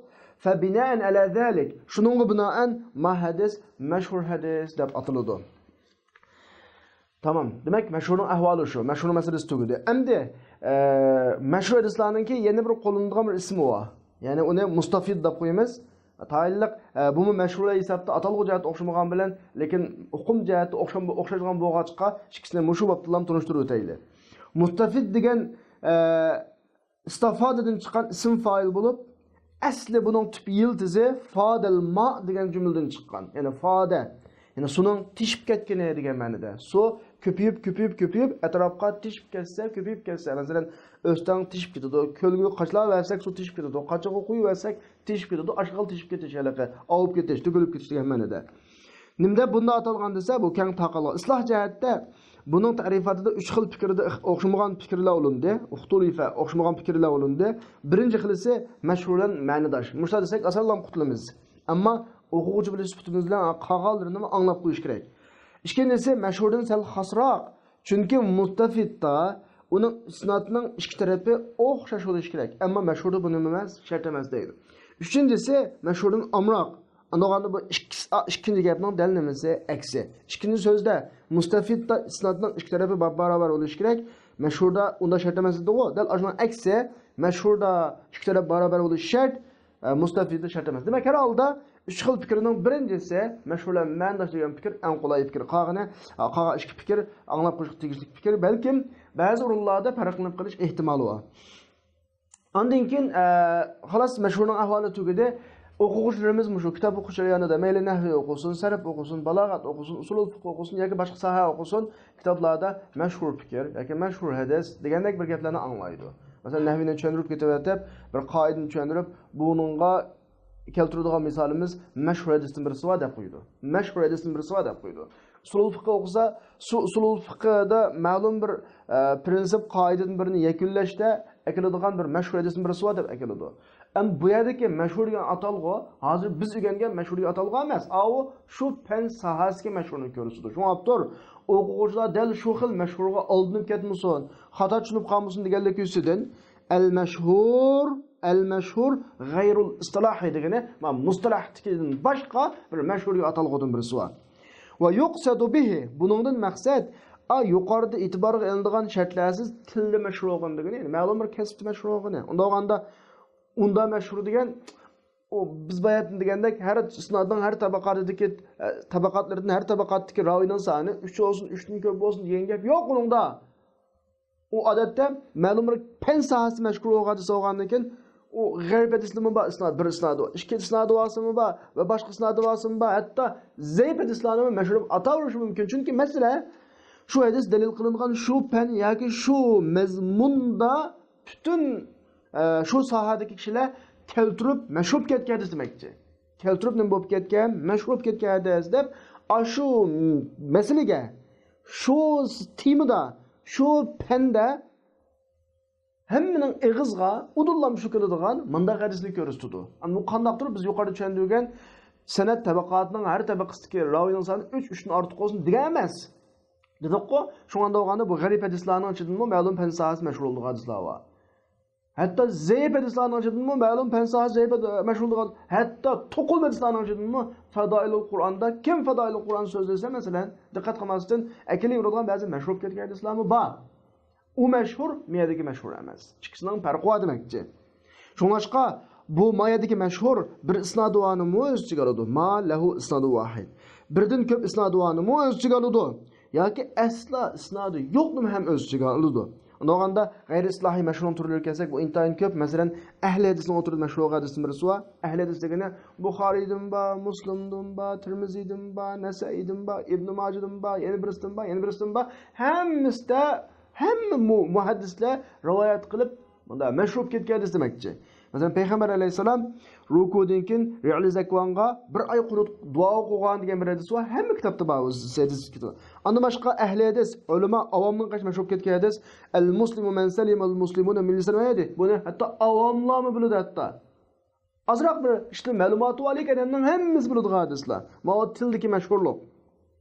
فبناء على ذلك، شۇنىڭغا بىنائەن ما ھەدىس مەشھۇر ھەدىس دەپ ئاتىلىدۇ. تامام. دېمەك، مەشھۇرنىڭ ئەھۋالى شۇ. مەشھۇر مەسىلىسى تۈگىدى. ئەمدى، ئە، مەشھۇر ھەدىسلەرنىڭكى يەنە بىر قوللىنىدىغان بىر ئىسمى بار. يەنى ئۇنى مۇستەفىد دەپ قويىمىز. تايىنلىق، ئە، بۇمۇ مەشھۇر ھېسابتا ئاتالغۇ جەھەتتە ئوخشىمىغان بىلەن، لېكىن ئۇقۇم جەھەتتە ئوخشام-، ئوخشايدىغان بولغاچقا، ئىككىسىنى مۇشۇ بابتىلا تونۇشتۇرۇپ ئۆتەيلى. مۇستەفىد دېگەن، ئە، ئىستافادىدىن چىققان ئىسىم فائىل بولۇپ، ئەسلى بۇنىڭ تۈپ يىلتىزى فادەل ما دېگەن جۈملىدىن چىققان. يەنى فادە، يەنى سۇنىڭ تېشىپ كەتكىنى دېگەن مەنىدە. سۇ كۆپىيىپ، كۆپىيىپ، كۆپىيىپ، ئەتراپقا تېشىپ كەتسە، كۆپىيىپ كەتسە، مەسىلەن، ئۆستەڭ تېشىپ كېتىدۇ، كۆلگە قاچىلاۋەرسەك، سۇ تېشىپ كېتىدۇ، قاچىغا قويۇۋەرسەك، تېشىپ كېتىدۇ، ئاشقىلا تېشىپ كېتىش ھېلىقى، ئاۋۇپ كېتىش، تۆكۈلۈپ كېتىش دېگەن مەنىدە. نېمە دەپ بۇنداق ئاتالغان دېسە، بۇ كەڭ تارقالغان. ئىسلاھ جەھەتتە بۇنىڭ تەرىپاتىدا ئۈچ خىل پىكىردە ئىخ-، ئوخشىمىغان پىكىرلەر بولۇندى. ئۇختۇلىفە، ئوخشىمىغان پىكىرلەر بولۇندى. بىرىنچى خىلىسى مەشھۇر بىلەن مەنىداش. مۇشۇنداق دېسەك ئاسانلا قۇتۇلىمىز. ئەمما ئوقۇغۇچى بولۇش سۈپىتىمىز بىلەن قالغانلىرىنىمۇ ئاڭلاپ قويۇش كېرەك. ئىككىنچىسى مەشھۇردىن سەل خاسراق. چۈنكى مۇستەفىدتا ئۇنىڭ ئىسنادنىڭ ئىككى تەرىپى ئوخشاش بولۇشى كېرەك. ئەمما مەشھۇردا بۇ نېمە ئەمەس، شەرت ئەمەس دەيدۇ. ئۈچىنچىسى مەشھۇردىن ئامراق. ئاندىغاندا بۇ ئىككىسى، ئىككىنچى گەپنىڭ دەل نېمىسى؟ ئەكسى. ئىككىنچى سۆزدە مۇستەفىدتا ئىسنادنىڭ ئىككى تەرىپى بار-، باراۋەر بولۇشى كېرەك. مەشھۇردا ئۇنداق شەرت ئەمەس دېدىغۇ. دەل ئاشۇنىڭ ئەكسى، مەشھۇردا ئىككى تەرەپ باراۋەر بولۇشى شەرت، ئە، مۇستەفىددا شەرت ئەمەس. دېمەك، ھەر ھالدا ئۈچ خىل پىكىرنىڭ بىرىنچىسى، مەشھۇر بىلەن مەنىداش دېگەن پىكىر ئەڭ قولاي پىكىر. قالغىنى، ئە، قالغان ئىككى پىكىر ئاڭلاپ قويۇشقا تېگىشلىك پىكىر. بەلكىم بەزى ئورۇنلاردا پەرقلىنىپ قېلىش ئېھتىمالى بار. ئاندىن كېيىن، ئە، خالاس، مەشھۇرنىڭ ئەھۋالى تۈگىدى. ئوقۇغۇچىلىرىمىز مۇشۇ كىتاب ئوقۇش جەريانىدا مەيلى نەھۋى ئوقۇسۇن، سەرپ ئوقۇسۇن، بالاغەت ئوقۇسۇن، ئۇسۇلۇل فىقھ ئوقۇسۇن ياكى باشقا ساھە ئوقۇسۇن، كىتابلاردا مەشھۇر پىكىر ياكى مەشھۇر ھەدىس دېگەندەك بىر گەپلەرنى ئاڭلايدۇ. مەسىلەن، نەھۋىنى چۈشەندۈرۈپ كېتىۋېتىپ، بىر قائىدىنى چۈشەندۈرۈپ، بۇنىڭغا كەلتۈرىدىغان مىسالىمىز مەشھۇر ھەدىستىن بىرسى بار دەپ قويىدۇ. مەشھۇر ھەدىستىن بىرسى بار دەپ قويىدۇ. ئۇسۇلۇل فىقھى ئوقۇسا، شۇ ئۇسۇلۇل فىقھىدا مەلۇم بىر، ئە، پرىنسىپ، قائىدىدىن بىرنى يەكۈنلەشتە ئەكېلىدىغان بىر مەشھۇر ھەدىستىن بىرسى بار دەپ ئەكېلىدۇ. ئەمما بۇ يەردىكى مەشھۇر دېگەن ئاتالغۇ ھازىر بىز ئۆگەنگەن مەشھۇر دېگەن ئاتالغۇ ئەمەس. ئاۋۇ شۇ پەن ساھەسىدىكى مەشھۇرنى كۆرسىتىدۇ. شۇڭا ئاپتور ئوقۇغۇچىلار دەل شۇ خىل مەشھۇرغا ئالدىنىپ كەتمىسۇن، خاتا چۈشىنىپ قالمىسۇن دېگەنلىك يۈزىسىدىن، ئەل مەشھۇر، ئەل مەشھۇر غەيرۇل ئىستىلاھى دېگىنى، مانا مۇستىلاھتىكىدىن باشقا بىر مەشھۇر دېگەن ئاتالغۇدىن بىرسى بار. ۋە يۇقسەدۇ بىھى، بۇنىڭدىن مەقسەت، ئا، يۇقىرىدا ئېتىبارغا ئېلىنىدىغان شەرتلەرسىز تىلدا مەشھۇر بولغىنى دېگىنى، يەنى مەلۇم بىر كەسىپتە مەشھۇر بولغىنى. ئۇنداق بولغاندا، ئۇندا مەشھۇر دېگەن، ئۇ بىز باياتىن دېگەندەك، ھەر ئىسنادنىڭ ھەر تەبەقەتىدىكى، ئە، تەبەقەتلىرىدىن ھەر تەبەقەتتىكى راۋىنىڭ سانى ئۈچ بولسۇن، ئۈچتىن كۆپ بولسۇن دېگەن گەپ يوق ئۇنىڭدا. ئۇ ئادەتتە مەلۇم بىر پەن ساھەسى مەشھۇر بولغان دېسە بولغاندىن كېيىن، ئۇ غەرىب ھەدىسلىرىمۇ بار، ئىسناد، بىر ئىسنادى بار، ئىككى ئىسنادى بارسىمۇ بار ۋە باشقا ئىسنادى بارسىمۇ بار، ھەتتا زەئىپ ھەدىسلەرنىمۇ مەشھۇر دەپ ئاتاۋېرىشى مۇمكىن. چۈنكى مەسىلە، شۇ ھەدىس دەلىل قىلىنغان شۇ پەن ياكى شۇ مەزمۇندا پۈتۈن، ئە، شۇ ساھەدىكى كىشىلەر كەلتۈرۈپ مەشھۇر بولۇپ كەتكەن ھەدىس دېمەكچى. كەلتۈرۈپ نېمە بولۇپ كەتكەن؟ مەشھۇر بولۇپ كەتكەن ھەدىس دەپ، ئاشۇ مەسىلىگە، شۇ تېمىدا، شۇ پەندە ھەممىنىڭ ئېغىزىغا ئۇدۇللا مۇشۇ كېلىدىغان مۇنداق ھەدىسنى كۆرسىتىدۇ. ئەمما بۇ قانداقتۇر بىز يۇقىرىدا چۈشەندۈرگەن سەنەد تەبەقاتىنىڭ ھەر تەبەقىسىدىكى راۋىنىڭ سانى ئۈچ، ئۈچتىن ئارتۇق بولسۇن دېگەن ئەمەس. دېدۇققۇ، شۇڭا بولغاندا بۇ غەرىب ھەدىسلەرنىڭ ئىچىدىنمۇ مەلۇم پەن ساھەسى مەشھۇر بولىدىغان ھەدىسلەر بار. ھەتتا زەئىپ ھەدىسلەرنىڭ ئىچىدىنمۇ مەلۇم پەن ساھەسى زەئىپ ھەد-، مەشھۇر بولىدىغان، ھەتتا توقۇلما ھەدىسلەرنىڭ ئىچىدىنمۇ فادائىلۇل قۇرئاندا كىم فادائىلۇل قۇرئان سۆزلىسە، مەسىلەن، دىققەت قىلماستىن ئەكېلىۋېرىدىغان بەزى مەشھۇر بولۇپ كەتكەن ھەدىسلەرمۇ بار. ئۇ مەشھۇر، مۇ يەردىكى مەشھۇر ئەمەس. ئىككىسىنىڭ پەرقى بار دېمەكچى. شۇڭلاشقا، بۇ ما يەردىكى مەشھۇر بىر ئىسنادى بارنىمۇ ئۆز ئىچىگە ئالىدۇ. ما لەھۇ ئىسنادۇ ۋاھىد. بىردىن كۆپ ئىسنادى بارنىمۇ ئۆز ئىچىگە ئالىدۇ. ياكى ئەسلا ئىسنادى يوقنىمۇ ھەم ئۆز ئىچىگە ئالىدۇ. ئۇنداق بولغاندا، غەيرىي ئىسلاھىي مەشھۇرنىڭ تۈرلىرىگە كەلسەك، بۇ ئىنتايىن كۆپ. مەسىلەن، ئەھلى ھەدىسنىڭ ئوتتۇرىدا مەشھۇر بولغان ھەدىستىن بىرسى بار. ئەھلى ھەدىس دېگىنى بۇخارىيدىن بار، مۇسلىمدىن بار، تىرمىزىدىن بار، نەسەئىدىن بار، ئىبنى ماجىدىن بار، يەنە بىرسىدىن بار، يەنە بىرسىدىن بار. ھەممىسىدە، ھەممە مۇ-، مۇھەددىسلەر رىۋايەت قىلىپ، مۇنداق مەشھۇر بولۇپ كەتكەن ھەدىس دېمەكچى. مەسىلەن، پەيغەمبەر ئەلەيھىسسالام رۇكۇدىن كېيىن رەئلى زەكۋانغا بىر ئاي قۇنۇت دۇئا ئوقۇغان دېگەن بىر ھەدىس بار. ھەممە كىتابتا بار ئۇ ھەدىس كىتابى. ئاندىن باشقا ئەھلى ھەدىس، ئۆلىما، ئاۋامنىڭ قېشىدا مەشھۇر بولۇپ كەتكەن ھەدىس، ئەل مۇسلىمۇ مەن سەلىمەل مۇسلىمۇنە مىن لىسانىھى ۋە يەدىھى. بۇنى ھەتتا ئاۋاملارمۇ بىلىدۇ ھەتتا. ئازراق بىر ئىشتىن مەلۇماتى بارلىك ئادەمنىڭ ھەممىسى بىلىدىغان ھەدىسلەر. ماۋۇ تىلدىكى مەشھۇرلۇق.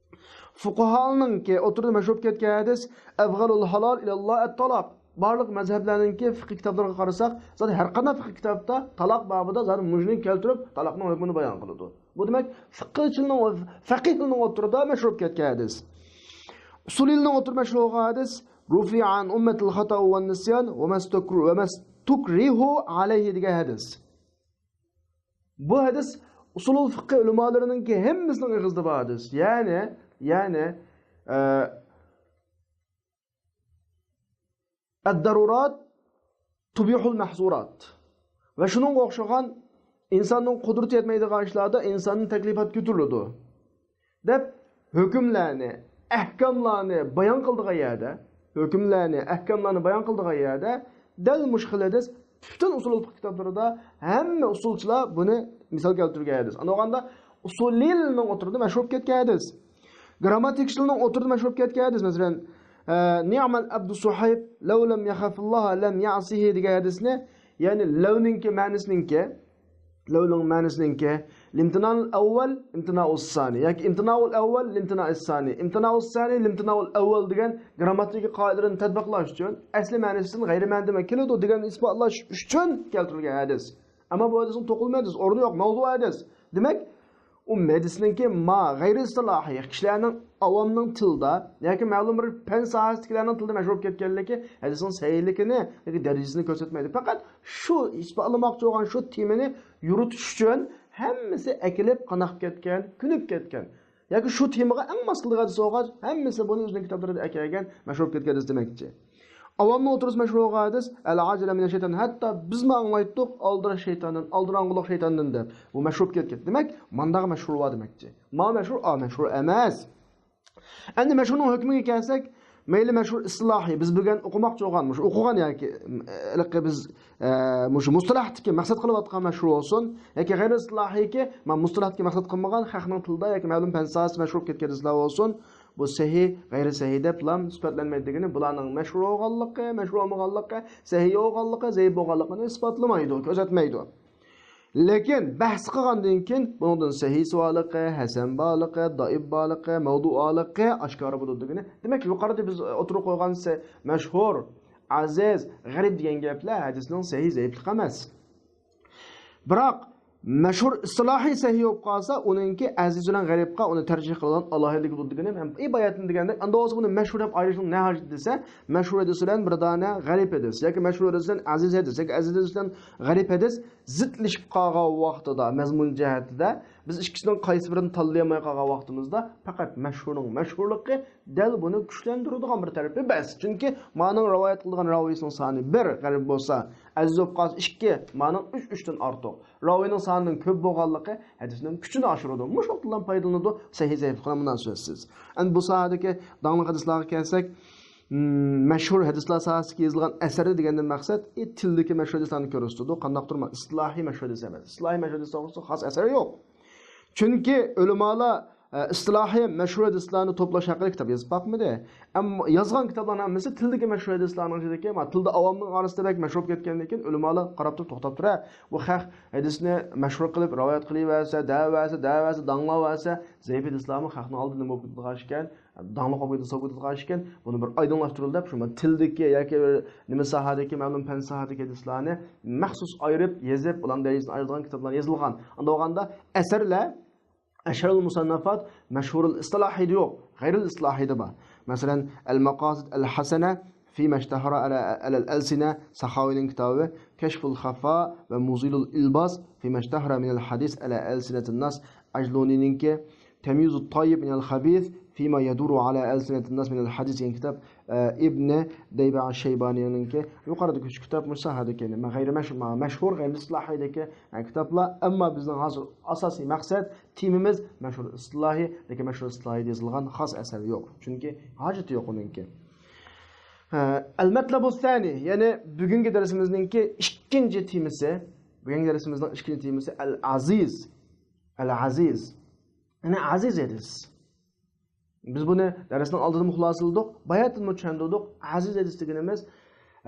فۇقاھانىڭكى ئوتتۇرىدا مەشھۇر بولۇپ كەتكەن ھەدىس، ئەبغەلۇل ھالال ئىلەللاھ ئەتتالاق. بارلىق مەزھەپلەرنىڭكى فىقھىي كىتابلىرىغا قارىساق، زادى ھەر قانداق فىقھىي كىتابتا تالاق بابىدا زادى مۇشۇنى كەلتۈرۈپ، تالاقنىڭ ھۆكمىنى بايان قىلىدۇ. بۇ دېمەك، فىقھچىلنىڭ، فەقىھلىرىنىڭ ئوتتۇرىدا مەشھۇر بولۇپ كەتكەن ھەدىس. ئۇسۇلىلنىڭ ئوتتۇرىدا مەشھۇر بولغان ھەدىس، رۇفىئە ئەن ئۇممەتىل خاتا ۋەن نىسيان ۋە مەستۇكرۇ-، ۋە مەستۇكرىھۇ ئەلەيھى دېگەن ھەدىس. بۇ ھەدىس ئۇسۇلۇل فىقھى ئۆلىمالىرىنىڭكى ھەممىسىنىڭ ئېغىزىدا بار ھەدىس. يەنى، يەنى، ئە، ئەددەرۇرات تۇبىھۇل مەھزۇرات. ۋە شۇنىڭغا ئوخشىغان ئىنساننىڭ قۇدرىتى يەتمەيدىغان ئىشلاردا ئىنساننىڭ تەكلىپاتى كۆتۈرۈلىدۇ. دەپ ھۆكۈملەرنى، ئەھكاملارنى بايان قىلىدىغان يەردە، ھۆكۈملەرنى، ئەھكاملارنى بايان قىلىدىغان يەردە دەل مۇشۇ خىل ھەدىس پۈتۈن ئۇسۇلۇل فىقھ كىتابلىرىدا ھەممە ئۇسۇلچىلار بۇنى مىسال كەلتۈرگەن ھەدىس. ئاندىن بولغاندا ئۇسۇلىلنىڭ ئوتتۇرىدا مەشھۇر بولۇپ كەتكەن ھەدىس. گرامماتىكىچىلارنىڭ ئوتتۇرىدا مەشھۇر بولۇپ كەتكەن ھەدىس، مەسىلەن، ئە، نىئمەل ئەبدۇ سۇھەيب لەۋ لەم يەخافىللاھە لەم يەئسىھى دېگەن ھەدىسنى، يەنى لەۋنىڭكى مەنىسىنىڭكى، لەۋنىڭ مەنىسىنىڭكى، لىمتىنائۇل ئەۋۋەل، ئىمتىنائۇس سانى ياكى ئىمتىنائۇل ئەۋۋەل، لىمتىنائىس سانى، ئىمتىنائۇس سانى، لىمتىنائۇل ئەۋۋەل دېگەن گرامماتىكا قائىدىلىرىنى تەتبىقلاش ئۈچۈن، ئەسلى مەنىسىدىن غەيرىي مەنىدە كېلىدۇ دېگەننى ئىسپاتلاش ئۈچۈن كەلتۈرۈلگەن ھەدىس. ئەمما بۇ ھەدىسنىڭ توقۇلما ھەدىس، ئورنى يوق، مەۋزۇ ھەدىس. دېمەك، ئۇ ھەدىسنىڭكى ما غەيرى ئىستىلاھىي، كىشىلەرنىڭ، ئاۋامنىڭ تىلىدا ياكى مەلۇم بىر پەن ساھەسىدىكىلەرنىڭ تىلىدا مەشھۇر بولۇپ كەتكەنلىكى ھەدىسنىڭ سەھىھلىكىنى ياكى دەرىجىسىنى كۆرسەتمەيدۇ. پەقەت شۇ ئىسپاتلىماقچى بولغان شۇ تېمىنى يورۇتۇش ئۈچۈن ھەممىسى ئەكېلىپ قاناپ كەتكەن، كۆنۈپ كەتكەن. ياكى شۇ تېمىغا ئەڭ ماس كېلىدىغان ھەدىسى بولغاچ، ھەممىسى بۇنى ئۆزىنىڭ كىتابلىرىدا ئەكەلگەن، مەشھۇر بولۇپ كەتكەن ھەدىس دېمەكچى. ئاۋامنىڭ ئوتتۇرىسىدا مەشھۇر بولغان ھەدىس، ئەل ئاجىلە مىنە شەيتان. ھەتتا بىزمۇ ئاڭلايتتۇق، ئالدىراش شەيتاندىن، ئالدىراڭغۇلۇق شەيتاندىن دەپ. بۇ مەشھۇر بولۇپ كەتكەن. دېمەك، مانداق مەشھۇر بار دېمەكچى. ما مەشھۇر، ئا مەشھۇر ئەمەس. ئەمدى مەشھۇرنىڭ ھۆكمىگە كەلسەك، مەيلى مەشھۇر ئىستىلاھىي، بىز بۈگۈن ئوقۇماقچى بولغان، مۇشۇ ئوقۇغان ياكى، ھېلىقى بىز، ئە، مۇشۇ مۇستىلاھتىكى مەقسەت قىلىۋاتقان مەشھۇر بولسۇن، ياكى غەيرىي ئىستىلاھىيكى، مانا مۇستىلاھتىكى مەقسەت قىلمىغان، خەقنىڭ تىلىدا ياكى مەلۇم پەن ساھەسىدە مەشھۇر بولۇپ كەتكەن ھەدىسلەر بولسۇن، بۇ سەھىھ، غەيرىي سەھىھ دەپلا سۈپەتلەنمەيدۇ دېگىنى، بۇلارنىڭ مەشھۇر بولغانلىقى، مەشھۇر بولمىغانلىقى، سەھىھ بولغانلىقى، زەئىپ بولغانلىقىنى ئىسپاتلىمايدۇ، كۆرسەتمەيدۇ. لېكىن بەھس قىلغاندىن كېيىن بۇنىڭدىن سەھىھسى بارلىقى، ھەسەن بارلىقى، دائىپ بارلىقى، مەۋدۇ بارلىقى ئاشكارا بولىدۇ دېگىنى. دېمەك، يۇقىرىدا بىز ئوتتۇرىغا قويغان سە-، مەشھۇر، ئەزىز، غەرىب دېگەن گەپلەر ھەدىسنىڭ سەھىھ، زەئىپلىقى ئەمەس. بىراق، مەشھۇر ئىستىلاھىي سەھىھ بولۇپ قالسا، ئۇنىڭكى ئەزىز بىلەن غەرىبقا ئۇنى تەرجىھ قىلىدىغان ئالاھىدىلىكى بولىدۇ دېگىنى ھەم باياتىن دېگەندەك، ئاندا بولسا بۇنى مەشھۇر دەپ ئايرىشنىڭ نە ھاجىتى دېسە، مەشھۇر ھەدىس بىلەن بىر دانە غەرىب ھەدىس ياكى مەشھۇر ھەدىس بىلەن ئەزىز ھەدىس ياكى ئەزىز ھەدىس بىلەن غەرىب ھەدىس زىتلىشىپ قالغان ۋاقتىدا، مەزمۇن جەھەتتە بىز ئىككىسىنىڭ قايسى بىرىنى تاللىيالماي قالغان ۋاقتىمىزدا، پەقەت مەشھۇرنىڭ مەشھۇرلۇقى دەل بۇنى كۈچلەندۈرىدىغان بىر تەرىپى بەس. چۈنكى مانىڭ رىۋايەت قىلىدىغان راۋىسىنىڭ سانى بىر غەرىب بولسا، ئەزىز بولۇپ قالسا ئىككى، مانىڭ ئۈچ، ئۈچتىن ئارتۇق. راۋىنىڭ سانىنىڭ كۆپ بولغانلىقى ھەدىسنىڭ كۈچىنى ئاشۇرىدۇ. مۇشۇنىڭدىن پايدىلىنىدۇ سەھىھ زەئىپلىقىنى مۇناسىۋەتسىز. ئەمدى بۇ ساھەدىكى داڭلىق ھەدىسلەرگە كەلسەك، مم، مەشھۇر ھەدىسلەر ساھەسىدىكى يېزىلغان ئەسەرلەر دېگەندىن مەقسەت، ئى، تىلدىكى مەشھۇر ھەدىسلەرنى كۆرسىتىدۇ. قانداقتۇر ما-، ئىستىلاھىي مەشھۇر ھەدىس ئەمەس. ئىستىلاھىي مەشھۇر ھەدىس توغرىسىدا خاس ئەسەر يوق. چۈنكى ئۆلىمالار، ئە، ئىستىلاھىي مەشھۇر ھەدىسلەرنى توپلاش ھەققىدە كىتاب يېزىپ باقمىدى. ئەمما يازغان كىتابلارنىڭ ھەممىسى تىلدىكى مەشھۇر ھەدىسلەرنىڭ ئىچىدىكى، ما، تىلدا ئاۋامنىڭ ئارىسىدا بەك مەشھۇر بولۇپ كەتكەندىن كېيىن ئۆلىمالار قاراپ تۇرۇپ توختاپ تۇرە. بۇ خەق ھەدىسنى مەشھۇر قىلىپ، رىۋايەت قىلىۋەرسە، دەۋەرسە، دەۋەرسە، داڭلاۋەرسە، زەئىپ ھەدىسلەرمۇ خەقنىڭ ئالدىدا نېمە بولۇپ كېتىدىغان ئىكەن؟ داڭلىق بولۇپ كېتىدىغان ئىكەن، بۇنى بىر ئايدىڭلاشتۇرۇڭ دەپ، شۇ تىلدىكى ياكى بىر نېمە ساھەدىكى، مەلۇم پەن ساھەدىكى ھەدىسلەرنى مەخسۇس ئايرىپ يېزىپ، ئۇلارنىڭ دەرىجىسىنى ئايرىدىغان كىتابلار يېزىلغان. ئۇنداق بولغاندا ئەسەرلەر ئەشھەرۇل مۇسەننەفات مەشھۇرۇل ئىستىلاھىدا يوق، غەيرىل ئىستىلاھىدا بار. مەسىلەن، ئەل مەقاسىد ئەل ھەسەنە فىمە ئىشتەھەرە ئەلە، ئەلەل ئەلسىنە، ساخاۋىنىڭ كىتابى، كەشفۇل خەفا ۋە مۇزىلۇل ئىلباس فىمە ئىشتەھەرە مىنەل ھەدىس ئەلە ئەلسىنەتىن ناس، ئەجلۇنىنىڭكى، تەميىزۇت تايىب مىنەل خەبىس فىما يەدۇرۇ ئەلە ئەلسىنەتىن ناس مىنەل ھەدىس دېگەن كىتاب، ئە، ئىبنى دەيبە شەيبانىنىڭكى. يۇقىرىدىكى ئۈچ كىتاب مۇشۇ ساھەدىكى، نېمە، غەيرىي مەش-، مە-، مەشھۇر، غەيرىي ئىستىلاھىدىكى، ئە، كىتابلار. ئەمما بىزنىڭ ھازىر ئاساسىي مەقسەت، تېمىمىز مەشھۇر ئىستىلاھى، لېكىن مەشھۇر ئىستىلاھىدا يېزىلغان خاس ئەسەر يوق. چۈنكى ھاجىتى يوق ئۇنىڭكى. ئە، ئەل مەتلەبۇس سانى، يەنى بۈگۈنكى دەرسىمىزنىڭكى ئىككىنچى تېمىسى، بۈگۈنكى دەرسىمىزنىڭ ئىككىنچى تېمىسى ئەل ئەزىز. ئەل ئەزىز. يەنى ئەزىز ھەدىس. بىز بۇنى دەرسنىڭ ئالدىدىمۇ خۇلاسىلىدۇق، باياتىنمۇ چۈشەندۈردۇق. ئەزىز ھەدىس دېگىنىمىز،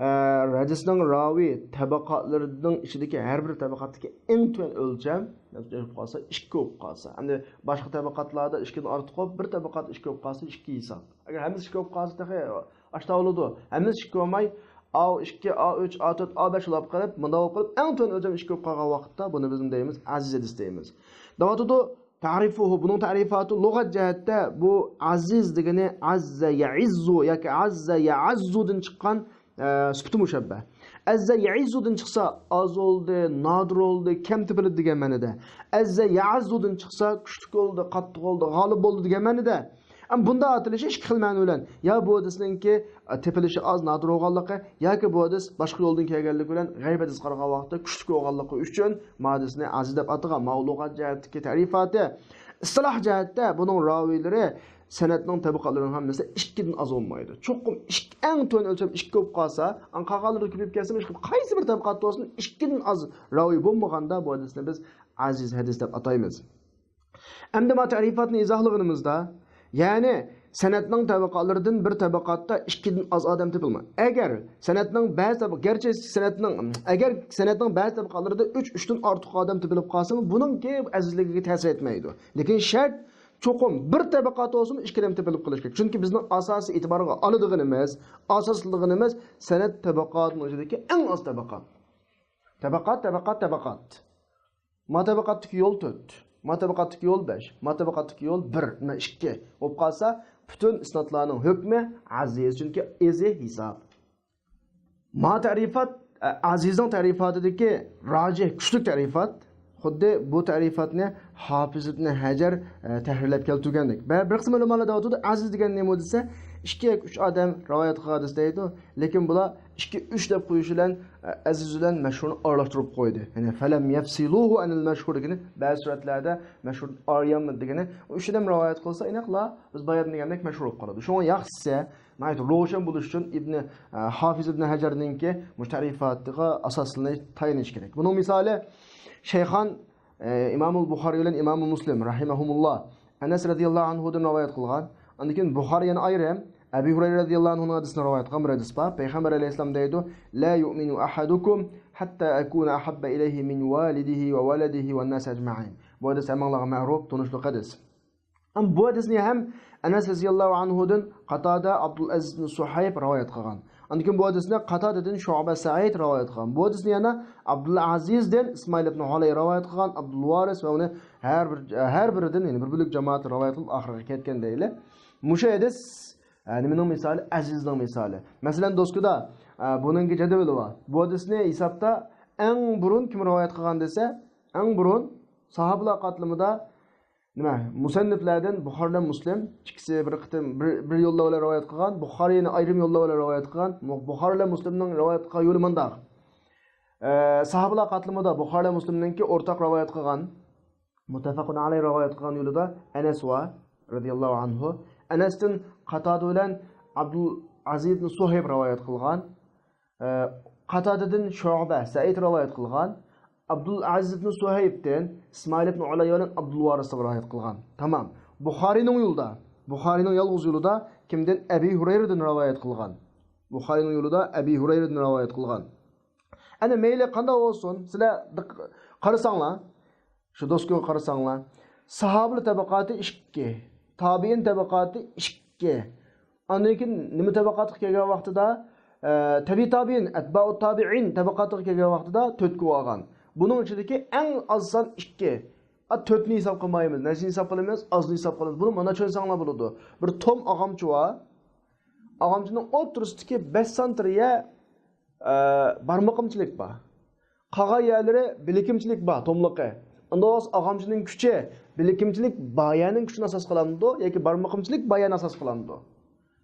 ئە، ھەدىسنىڭ راۋى تەبەقاتلىرىنىڭ ئىچىدىكى ھەر بىر تەبەقاتتىكى ئەڭ تۆۋەن ئۆلچەم، بولۇپ قالسا، ئىككى بولۇپ قالسا. ئەمدى باشقا تەبەقاتلاردا ئىككىدىن ئارتۇق بولۇپ، بىر تەبەقات ئىككى بولۇپ قالسا، ئىككى ھېساب. ئەگەر ھەممىسى ئىككى بولۇپ قالسا، تېخى ئاشتا بولىدۇ. ھەممىسى ئىككى بولماي، ئا ئىككى، ئا ئۈچ، ئا تۆت، ئا بەش بولۇپ قېلىپ، مۇنداق بولۇپ قېلىپ، ئەڭ تۆۋەن ئۆلچەم ئىككى بولۇپ قالغان ۋاقىتتا، بۇنى بىز نېمە دەيمىز؟ ئەزىز ھەدىس دەيمىز. دەۋاتىدۇ، تەرىفۇھۇ، بۇنىڭ تەرىپاتى لۇغەت جەھەتتە بۇ ئەزىز دېگىنى ئەززە يەئىززۇ ياكى ئەززە يەئەززۇدىن چىققان، ئە، سۈپىتى مۇشەببە. ئەززە يەئىززۇدىن چىقسا، ئاز بولدى، نادىر بولدى، كەم تېپىلدى دېگەن مەنىدە. ئەززە يەئەززۇدىن چىقسا، كۈچلۈك بولدى، قاتتىق بولدى، غالىب بولدى دېگەن مەنىدە. ئەمما بۇنداق ئاتىلىشى ئىككى خىل مەنە بىلەن، يا بۇ ھەدىسنىڭكى، ئە، تېپىلىشى ئاز، نادىر بولغانلىقى، ياكى بۇ ھەدىس باشقا يولدىن كەلگەنلىكى بىلەن غەيرىي ھەدىسكە قارىغان ۋاقىتتا كۈچلۈك بولغانلىقى ئۈچۈن ما ھەدىسنى ئەزىز دەپ ئاتىغان. ماۋۇ لۇغەت جەھەتتىكى تەرىپاتى. ئىستىلاھ جەھەتتە بۇنىڭ راۋىلىرى سەنەدنىڭ تەبىقاتلىرىنىڭ ھەممىسى ئىككىدىن ئاز بولمايدۇ. چوقۇم ئىككى، ئەڭ تۆۋەن ئۆلچەم ئىككى بولۇپ قالسا، ئەڭ قالغانلىرى كۆپىيىپ كەتسىمۇ، قايسى بىر تەبىقاتتا بولسۇن، ئىككىدىن ئاز راۋى بولمىغاندا بۇ ھەدىسنى بىز ئەزىز ھەدىس دەپ ئاتايمىز. ئەمدى ما تەرىپاتنى ئىزاھلىغىنىمىزدا، يەنى سەنەدنىڭ تەبىقاتلىرىدىن بىر تەبىقاتتا ئىككىدىن ئاز ئادەم تېپىلمايدۇ. ئەگەر سەنەدنىڭ بەزى تەبىقە-، گەرچە سەنەدنىڭ، ئەگەر سەنەدنىڭ بەزى تەبىقاتلىرىدا ئۈچ، ئۈچتىن ئارتۇق ئادەم تېپىلىپ قالسىمۇ، بۇنىڭكى ئەزىزلىكىگە تەسىر ئەتمەيدۇ. لېكىن شەرت، چوقۇم بىر تەبىقات بولسىمۇ، ئىككى ئادەم تېپىلىپ قېلىشى كېرەك. چۈنكى بىزنىڭ ئاساسىي ئېتىبارغا ئالىدىغىنىمىز، ئاساسلىدىغىنىمىز سەنەد تەبىقاتىنىڭ ئىچىدىكى ئەڭ ئاز تەبىقات. تەبىقات، تەبىقات، تەبىقات. ما تەبىقاتتىكى يول تۆت. ما تەبىقاتتىكى يول بەش، ما تەبىقاتتىكى يول بىر، مانا ئىككى بولۇپ قالسا، پۈتۈن ئىسنادلارنىڭ ھۆكمى ئەزىز، چۈنكى ئەزىز ھېساب. ما تەرىپات، ئە، ئەزىزنىڭ تەرىپاتىدىكى راجىھ، كۈچلۈك تەرىپات، خۇددى بۇ تەرىپاتنى ھافىز ئىبن ھەجەر، ئە، تەھرىرلەپ كەلتۈرگەندەك. بە-، بىر قىسىم ئۆلىمالار دەۋاتىدۇ، ئەزىز دېگەن نېمە دېسە، ئىككى ياكى ئۈچ ئادەم رىۋايەت قىلغان ھەدىس دەيدۇ. لېكىن بۇلار ئىككى، ئۈچ دەپ قويۇش بىلەن، ئە، ئەزىز بىلەن مەشھۇرنى ئارىلاشتۇرۇپ قويدى. يەنى، فەلەم يەفسىلۇھۇ ئەنىل مەشھۇر دېگىنى، بەزى سۈرەتلەردە مەشھۇر ئايرىيالمىدى دېگىنى، ئۇ ئۈچ ئادەم رىۋايەت قىلسا، ئېنىقلا بىز بايان دېگەندەك مەشھۇر بولۇپ قالىدۇ. شۇڭا ياخشىسى، ناھايىتى روشەن بولۇش ئۈچۈن ئىبنى، ئە، ھافىز ئىبنى ھەجەرنىڭكى مۇشۇ تەرىپاتىغا ئاساسلىنىش، تايىنىش كېرەك. بۇنىڭ مىسالى شەيخان، ئە، ئىمامۇل بۇخارىي بىلەن ئىمامۇ مۇسلىم رەھىمەھۇمۇللا ئەنەس رەزىياللاھۇ ئەنھۇدىن رىۋايەت قىلغان. ئاندىن كېيىن بۇخارى يەنە ئايرىم ئەبى ھۇرەيرە رەزىياللاھۇ ئەنھۇنىڭ ھەدىسىنى رىۋايەت قىلغان بىر ھەدىس بار. پەيغەمبەر ئەلەيھىسسالام دەيدۇ، لا يۇئمىنۇ ئەھەدۇكۇم ھەتتا ئەكۇنە ئەھەببە ئىلەيھى مىن ۋالىدىھى ۋە ۋەلەدىھى ۋەنناس ئەجمەئىن. بۇ ھەدىس ھەممىڭلارغا مەرۇپ، تونۇشلۇق ھەدىس. ئەم، بۇ ھەدىسنى ھەم ئەنەس رەزىياللاھۇ ئەنھۇدىن قاتادە، ئابدۇل ئەزىز ئىبن سۇھەيب رىۋايەت قىلغان. ئاندىن كېيىن بۇ ھەدىسنى قاتادىدىن شۇئبە سەئىد رىۋايەت قىلغان. بۇ ھەدىسنى يەنە ئابدۇل ئەزىزدىن ئىسمائىل ئىبن ئۇلەي رىۋايەت قىلغان، ئابدۇل ۋارىس ۋە ئۇنى ھەر بىر، ھەر بىرىدىن، يەنى بىر بۆلەك جامائەت رىۋايەت قىلىپ ئاخىرىغا كەتكەن دەيلى. مۇشۇ ھەدىس، ئە، نېمىنىڭ مىسالى؟ ئەزىزنىڭ مىسالى. مەسىلەن، دوسكىدا، ئە، بۇنىڭكى جەدۋىلى بار. بۇ ھەدىسنى ھېسابتا ئەڭ بۇرۇن كىم رىۋايەت قىلغان دېسە، ئەڭ بۇرۇن ساھابىلار قاتلىمىدا نېمە، مۇسەننىپلەردىن بۇخارى بىلەن مۇسلىم ئىككىسى بىر قېتىم، بىر، بىر يوللار بىلەن رىۋايەت قىلغان، بۇخارى يەنە ئايرىم يوللار بىلەن رىۋايەت قىلغان. بۇ-، بۇخارى بىلەن مۇسلىمنىڭ رىۋايەت قىلغان يولى مۇنداق. ئە، ساھابىلار قاتلىمىدا بۇخارى بىلەن مۇسلىمنىڭكى ئورتاق رىۋايەت قىلغان، مۇتتەپەقۇن ئەلەيھ رىۋايەت قىلغان يولىدا ئەنەس بار، رەزىياللاھۇ ئەنھۇ. ئەنەستىن قاتادە بىلەن ئابدۇل ئەزىز ئىبن سۇھەيب رىۋايەت قىلغان. ئە، قاتادىدىن شۇئبە، سەئىد رىۋايەت قىلغان. ئابدۇل ئەزىز ئىبن سۇھەيبتىن ئىسمائىل ئىبن ئۇلەييە بىلەن ئابدۇل ۋارىس رىۋايەت قىلغان. تامام. بۇخارىنىڭ يولىدا، بۇخارىنىڭ يالغۇز يولىدا كىمدىن؟ ئەبى ھۇرەيرىدىن رىۋايەت قىلغان. بۇخارىنىڭ يولىدا ئەبى ھۇرەيرىدىن رىۋايەت قىلغان. ئەنە مەيلى قانداق بولسۇن، سىلەر دىق-، قارىساڭلار، شۇ دوسكىغا قارىساڭلار، ساھابىلەر تەبىقاتى ئىككى، تابىئىن تەبىقاتى ئىككى. ئاندىن كېيىن نېمە تەبىقاتقا كەلگەن ۋاقتىدا، ئە، تەبىئىي تابىئىن، ئەتبائۇ تابىئىن تەبىقاتىغا كەلگەن ۋاقتىدا تۆتكە بولغان. بۇنىڭ ئىچىدىكى ئەڭ ئاز سان ئىككى. ئا، تۆتنى ھېساب قىلمايمىز، نەچچىنى ھېساب قىلىمىز؟ ئازنى ھېساب قىلىمىز. بۇنى مانا چۈشەنسەڭلار بولىدۇ. بىر توم ئاغامچى بار. ئاغامچىنىڭ ئوتتۇرىسىدىكى بەش سانتىر يەر، ئە، بارمىقىمچىلىك بار. قالغان يەرلىرى بىلىكىمچىلىك بار، توملۇقى. ئۇنداق بولسا ئاغامچىنىڭ كۈچى بىلىكىمچىلىك بار يەرنىڭ كۈچىنى ئاساس قىلامدۇ ياكى بارمىقىمچىلىك بار يەرنى ئاساس قىلامدۇ؟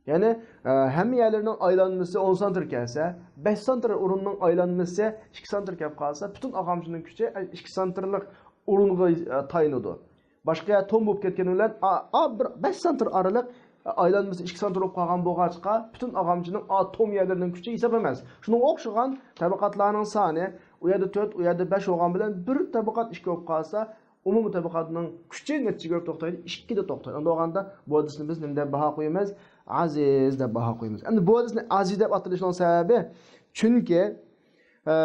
يەنى، ئە، ھەممە يەرلىرىنىڭ ئايلانمىسى ئون سانتىر كەلسە، بەش سانتىر ئورۇننىڭ ئايلانمىسى ئىككى سانتىر كەپ قالسا، پۈتۈن ئاغامچىنىڭ كۈچى، ئە، ئىككى سانتىرلىق ئورۇنغا، ئە، تايىنىدۇ. باشقا يەر توم بولۇپ كەتكەن بىلەن، ئا، ئا، بىر بەش سانتىر ئارىلىق، ئە، ئايلانمىسى ئىككى سانتىر بولۇپ قالغان بولغاچقا، پۈتۈن ئاغامچىنىڭ ئا توم يەرلىرىنىڭ كۈچى ھېساب ئەمەس. شۇنىڭغا ئوخشىغان تەبىقاتلارنىڭ سانى، ئۇ يەردە تۆت، ئۇ يەردە بەش بولغان بىلەن بىر تەبىقات ئىككى بولۇپ قالسا، ئومۇمىي تەبىقاتنىڭ كۈچى نەچچىگە كۆرۈپ توختايدۇ؟ ئىككىدە توختايدۇ. ئۇنداق بولغاندا بۇ ھەدىسنى بىز نېمە دەپ باھا قويىمىز؟ ئەزىز دەپ باھا قويىمىز. ئەمدى بۇ ھەدىسنى ئەزىز دەپ ئاتىلىشىنىڭ سەۋەبى، چۈنكى، ئە،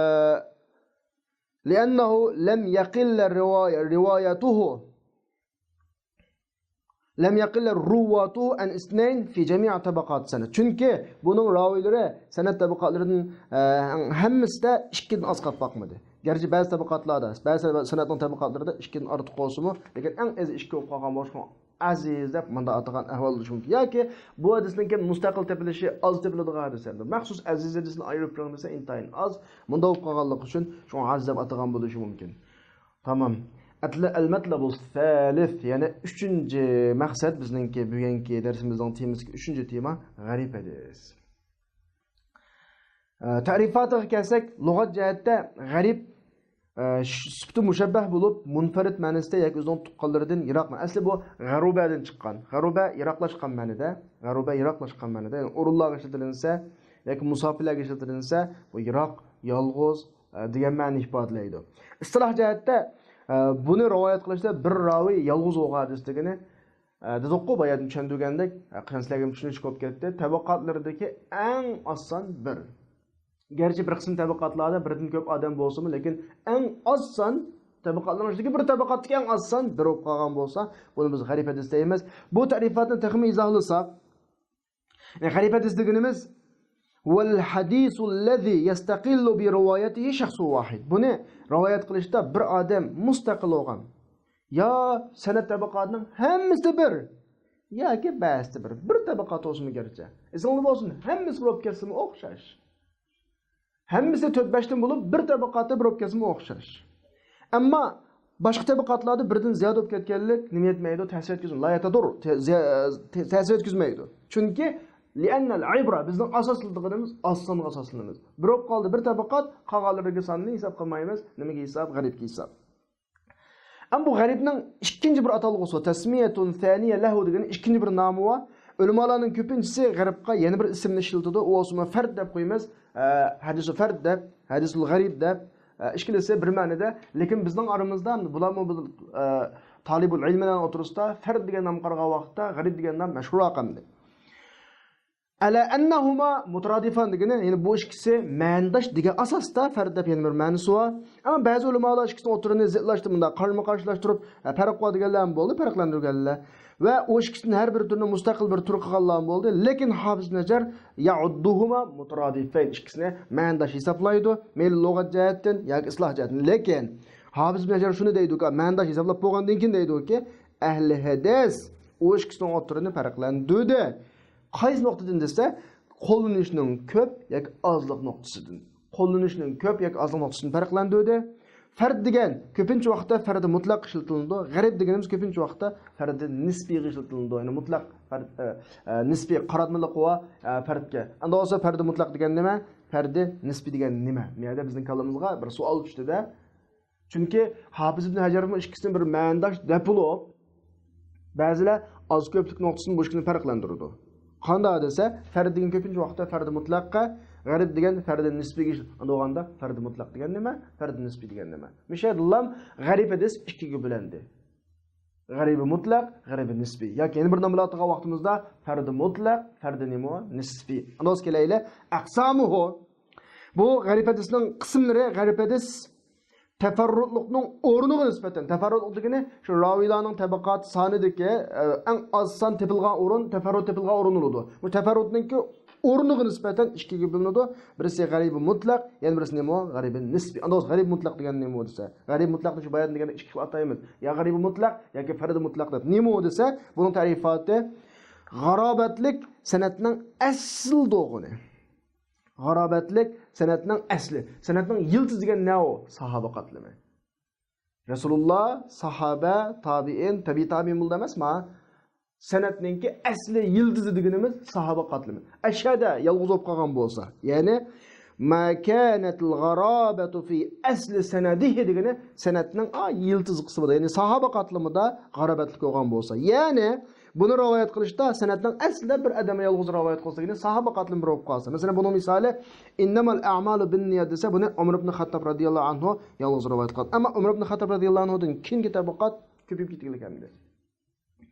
لىئەننەھۇ لەم يەقىللە رىۋايە-، رىۋايەتۇھۇ. لەم يەقىللە رۇۋۋاتۇھۇ ئەن ئىسنەين فى جەمىئە تەبەقات سەنەد. چۈنكى بۇنىڭ راۋىلىرى سەنەد تەبەقاتلىرىدىن، ئە، ھەممىسىدە ئىككىدىن ئاز قېلىپ باقمىدى. گەرچە بەزى تەبەقاتلاردا، بەزى سەنەدنىڭ تەبەقاتلىرىدا ئىككىدىن ئارتۇق بولسىمۇ، لېكىن ئەڭ ئېزى ئىككى بولۇپ قالغان بولۇشىمۇ ئەزىز دەپ مۇنداق ئاتىغان ئەھۋال بولۇشى مۇمكىن. ياكى بۇ ھەدىسنىڭكى مۇستەقىل تېپىلىشى ئاز تېپىلىدىغان ھەدىس ئەمدى. مەخسۇس ئەزىز ھەدىسنى ئايرىپ بېرىڭ دېسە ئىنتايىن ئاز. مۇنداق بولۇپ قالغانلىقى ئۈچۈن شۇڭا ئەزىز دەپ ئاتىغان بولۇشى مۇمكىن. تامام. ئەتلە-، ئەلمەتلەبۇ سالىس، يەنى ئۈچىنچى مەقسەت بىزنىڭكى بۈگۈنكى دەرسىمىزنىڭ تېمىسىدىكى ئۈچىنچى تېما غەرىب ھەدىس. ئە، تەرىپاتىغا كەلسەك، لۇغەت جەھەتتە غەرىب، ئە، ش-، سۈپىتى مۇشەببەھ بولۇپ، مۇنپەرىد مەنىسىدە ياكى ئۆزىنىڭ تۇغقانلىرىدىن يىراق مەن-، ئەسلى بۇ غەرۇبەدىن چىققان. غەرۇبە يىراقلاشقان مەنىدە، غەرۇبە يىراقلاشقان مەنىدە، يەنى ئورۇنلارغا ئىشلىتىلىنسە ياكى مۇساپىرلەرگە ئىشلىتىلىنسە، بۇ يىراق، يالغۇز، ئە، دېگەن مەنىنى ئىپادىلەيدۇ. ئىستىلاھ جەھەتتە، ئە، بۇنى رىۋايەت قىلىشتا بىر راۋى يالغۇز بولغان ھەدىس دېگىنى، ئە، دېدۇققۇ، بايادىن چۈشەندۈرگەندەك، ئە، قىلغان سىلەرگە چۈشىنىشلىك بولۇپ كەتتى. تەبىقاتلىرىدىكى ئەڭ ئاز سان بىر. گەرچە بىر قىسىم تەبىقاتلاردا بىردىن كۆپ ئادەم بولسىمۇ، لېكىن ئەڭ ئاز سان تەبىقاتلارنىڭ ئىچىدىكى بىر تەبىقاتتىكى ئەڭ ئاز سان بىر بولۇپ قالغان بولسا، بۇنى بىز غەرىب ھەدىس دەيمىز. بۇ تەرىپاتنى تېخىمۇ ئىزاھلىساق، يەنى غەرىب ھەدىس دېگىنىمىز، ۋەل ھەدىسۇللەزى يەستەقىللۇ بىرىۋايەتىھى شەخسۇ ۋاھىد. بۇنى رىۋايەت قىلىشتا بىر ئادەم مۇستەقىل بولغان، يا سەنەد تەبىقاتىنىڭ ھەممىسى بىر، ياكى بەزىسى بىر. بىر تەبىقات بولسىمۇ گەرچە. ئېسىڭلار بولسۇن، ھەممىسى بولۇپ كەتسىمۇ ئوخشاش. ھەممىسى تۆت بەشتىن بولۇپ، بىر تەبىقاتتا بىر بولۇپ كەتسىمۇ ئوخشاش. ئەمما باشقا تەبىقاتلاردا بىردىن زىيادە بولۇپ كەتكەنلىك نېمە يەتمەيدۇ؟ تەسىر يەتكۈزمەيدۇ. لا يەتەدۇر. تە-، زىيا-، تە-، تەسىر يەتكۈزمەيدۇ. چۈنكى لىئەننەل ئىبرە، بىزنىڭ ئاساسلىدىغىنىمىز ئاز سانغا ئاساسلىنىمىز. بىر بولۇپ قالدى، بىر تەبىقات، قالغانلىرىگە ساننى ھېساب قىلمايمىز. نېمىگە ھېساب؟ غەرىبكە ھېساب. ئەمما بۇ غەرىبنىڭ ئىككىنچى بىر ئاتالغۇسى، تەسمىيەتۇن سانىيە لەھۇ دېگەن ئىككىنچى بىر نامى بار. ئۆلىمالارنىڭ كۆپىنچىسى غەرىبقا يەنە بىر ئىسىمنى ئىشلىتىدۇ. ئۇ بولسىمۇ فەرد دەپ قويىمىز. ئە، ھەدىسۇ فەرد دەپ، ھەدىسۇل غەرىب دەپ، ئە، ئىككىلىسى بىر مەنىدە. لېكىن بىزنىڭ ئارىمىزدا بۇلارمۇ بىز، ئە، تالىبۇل ئىلمىلەرنىڭ ئوتتۇرىسىدا فەرد دېگەن نامغا قارىغان ۋاقىتتا غەرىب دېگەن نام مەشھۇرراق ئەمدى. ئەلە ئەننەھۇما مۇترادىفان دېگىنى، يەنى بۇ ئىككىسى مەنىداش دېگەن ئاساستا فەرد دەپ يەنە بىر مەنىسى بار. ئەمما بەزى ئۆلىمالار ئىككىسىنىڭ ئوتتۇرىنى زىتلاشتۇرۇپ، مۇنداق قارىمۇقارشىلاشتۇرۇپ، ھە، پەرق بار دېگەنلەرمۇ بولدى، پەرقلەندۈرگەنلەر. ۋە ئۇ ئىككىسىنى ھەر بىر تۈرنى مۇستەقىل بىر تۈر قىلغانلارمۇ بولدى. لېكىن ھاپىز ئىبن ھەجەر يەئۇددۇھۇما مۇترادىفەين، ئىككىسىنى مەنىداش ھېسابلايدۇ، مەيلى لۇغەت جەھەتتىن ياكى ئىستىلاھ جەھەتتىن. لېكىن ھاپىز ئىبن ھەجەر شۇنى دەيدۇكى، مەنىداش ھېسابلاپ بولغاندىن كېيىن دەيدۇكى، ئەھلى ھەدىس ئۇ ئىككىسىنىڭ ئوتتۇرىنى پەرقلەندۈردى. قايسى نۇقتىدىن دېسە، قوللىنىشنىڭ كۆپ ياكى ئازلىق نۇقتىسىدىن. قوللىنىشنىڭ كۆپ ياكى ئازلىق نۇقتىسىدىن پەرقلەندۈردى. فەرد دېگەن كۆپىنچە ۋاقىتتا فەردى مۇتلەق ئىشلىتىلىدۇ. غەرىب دېگىنىمىز كۆپىنچە ۋاقىتتا فەردى نىسپىيغا ئىشلىتىلىدۇ. يەنى مۇتلەق فەرد، ئە، ئە، نىسپىي قاراتمىلىقى بار، ئە، فەردكە. ئەمدى بولسا فەردى مۇتلەق دېگەن نېمە؟ فەردى نىسپىي دېگەن نېمە؟ بۇ يەردە بىزنىڭ كاللىمىزغا بىر سوئال چۈشتى-دە. چۈنكى ھاپىز ئىبن ھەجەرمۇ ئىككىسىنى بىر مەنىداش دەپ بولۇپ، بەزىلەر ئاز كۆپلۈك نۇقتىسىدىن بۇ ئىككىنى پەرقلەندۈرىدۇ. قانداق دېسە، فەرد دېگەن كۆپىنچە ۋاقىتتا فەردى مۇتلەققە، غەرىب دېگەن فەردى نىسپىيگە ئىش-، ئاندىغاندا فەردى مۇتلەق دېگەن نېمە؟ فەردى نىسپىي دېگەن نېمە؟ مۇشۇ يەردىلا غەرىب ھەدىس ئىككىگە بۆلۈندى. غەرىبى مۇتلەق، غەرىبى نىسپىي. ياكى يەنە بىر نام بىلەن ئاتىغان ۋاقتىمىزدا فەردى مۇتلەق، فەردى نېمە؟ نىسپىي. ئاندىن كېلەيلى، ئەقسامۇھۇ. بۇ غەرىب ھەدىسنىڭ قىسىملىرى، غەرىب ھەدىس تەپەررۇتلۇقنىڭ ئورنىغا نىسبەتەن، تەپەررۇتلۇق دېگىنى شۇ راۋىيلارنىڭ تەبىقات سانىدىكى، ئە، ئەڭ ئاز سان تېپىلغان ئورۇن، تەپەررۇت تېپىلغان ئورۇن بولىدۇ. بۇ تەپەررۇتنىڭكى ئورنىغا نىسبەتەن ئىككىگە بۆلۈنىدۇ. بىرسى غەرىبى مۇتلەق، يەنە بىرسى نېمە؟ غەرىبى نىسپىي. ئاندىن غەرىبى مۇتلەق دېگەن نېمە دېسە، غەرىبى مۇتلەقنى شۇ بايان دېگەندە ئىككى خىل ئاتايمىز. يا غەرىبى مۇتلەق ياكى فەردى مۇتلەق دەپ. نېمە دېسە، بۇنىڭ تەرىپاتى غارابەتلىك سەنەدنىڭ ئەسلى دوغىنى. غارابەتلىك سەنەدنىڭ ئەسلى. سەنەدنىڭ يىلتىزى دېگەن نە ئۇ؟ ساھابە قاتلىمى. رەسۇلۇللا، ساھابە، تابىئىن، تەبىئىي تابىئىن بولدى ئەمەسما؟ سەنەدنىڭكى ئەسلى يىلتىزى دېگىنىمىز ساھابە قاتلىمى. ئەشەدە يالغۇز بولۇپ قالغان بولسا، يەنى ما كانەتىل غارابەتۇ فى ئەسلى سەنەدىھى دېگىنى سەنەدنىڭ، ئا، يىلتىزى قىسمىدا، يەنى ساھابە قاتلىمىدا غارابەتلىك بولغان بولسا، يەنى بۇنى رىۋايەت قىلىشتا سەنەدنىڭ ئەسلىدە بىر ئادەم يالغۇز رىۋايەت قىلسا، يەنى ساھابە قاتلىمى بولۇپ قالسا. مەسىلەن، بۇنىڭ مىسالى، ئىننەمەل ئەئمالۇ بىننىيات دېسە، بۇنى ئۆمەر ئىبن خەتتاب رەزىياللاھۇ ئەنھۇ يالغۇز رىۋايەت قىلغان. ئەمما ئۆمەر ئىبن خەتتاب رەزىياللاھۇ ئەنھۇدىن كېيىنكى تەبىقات كۆپىيىپ كېتىدىكەن ئەمدى.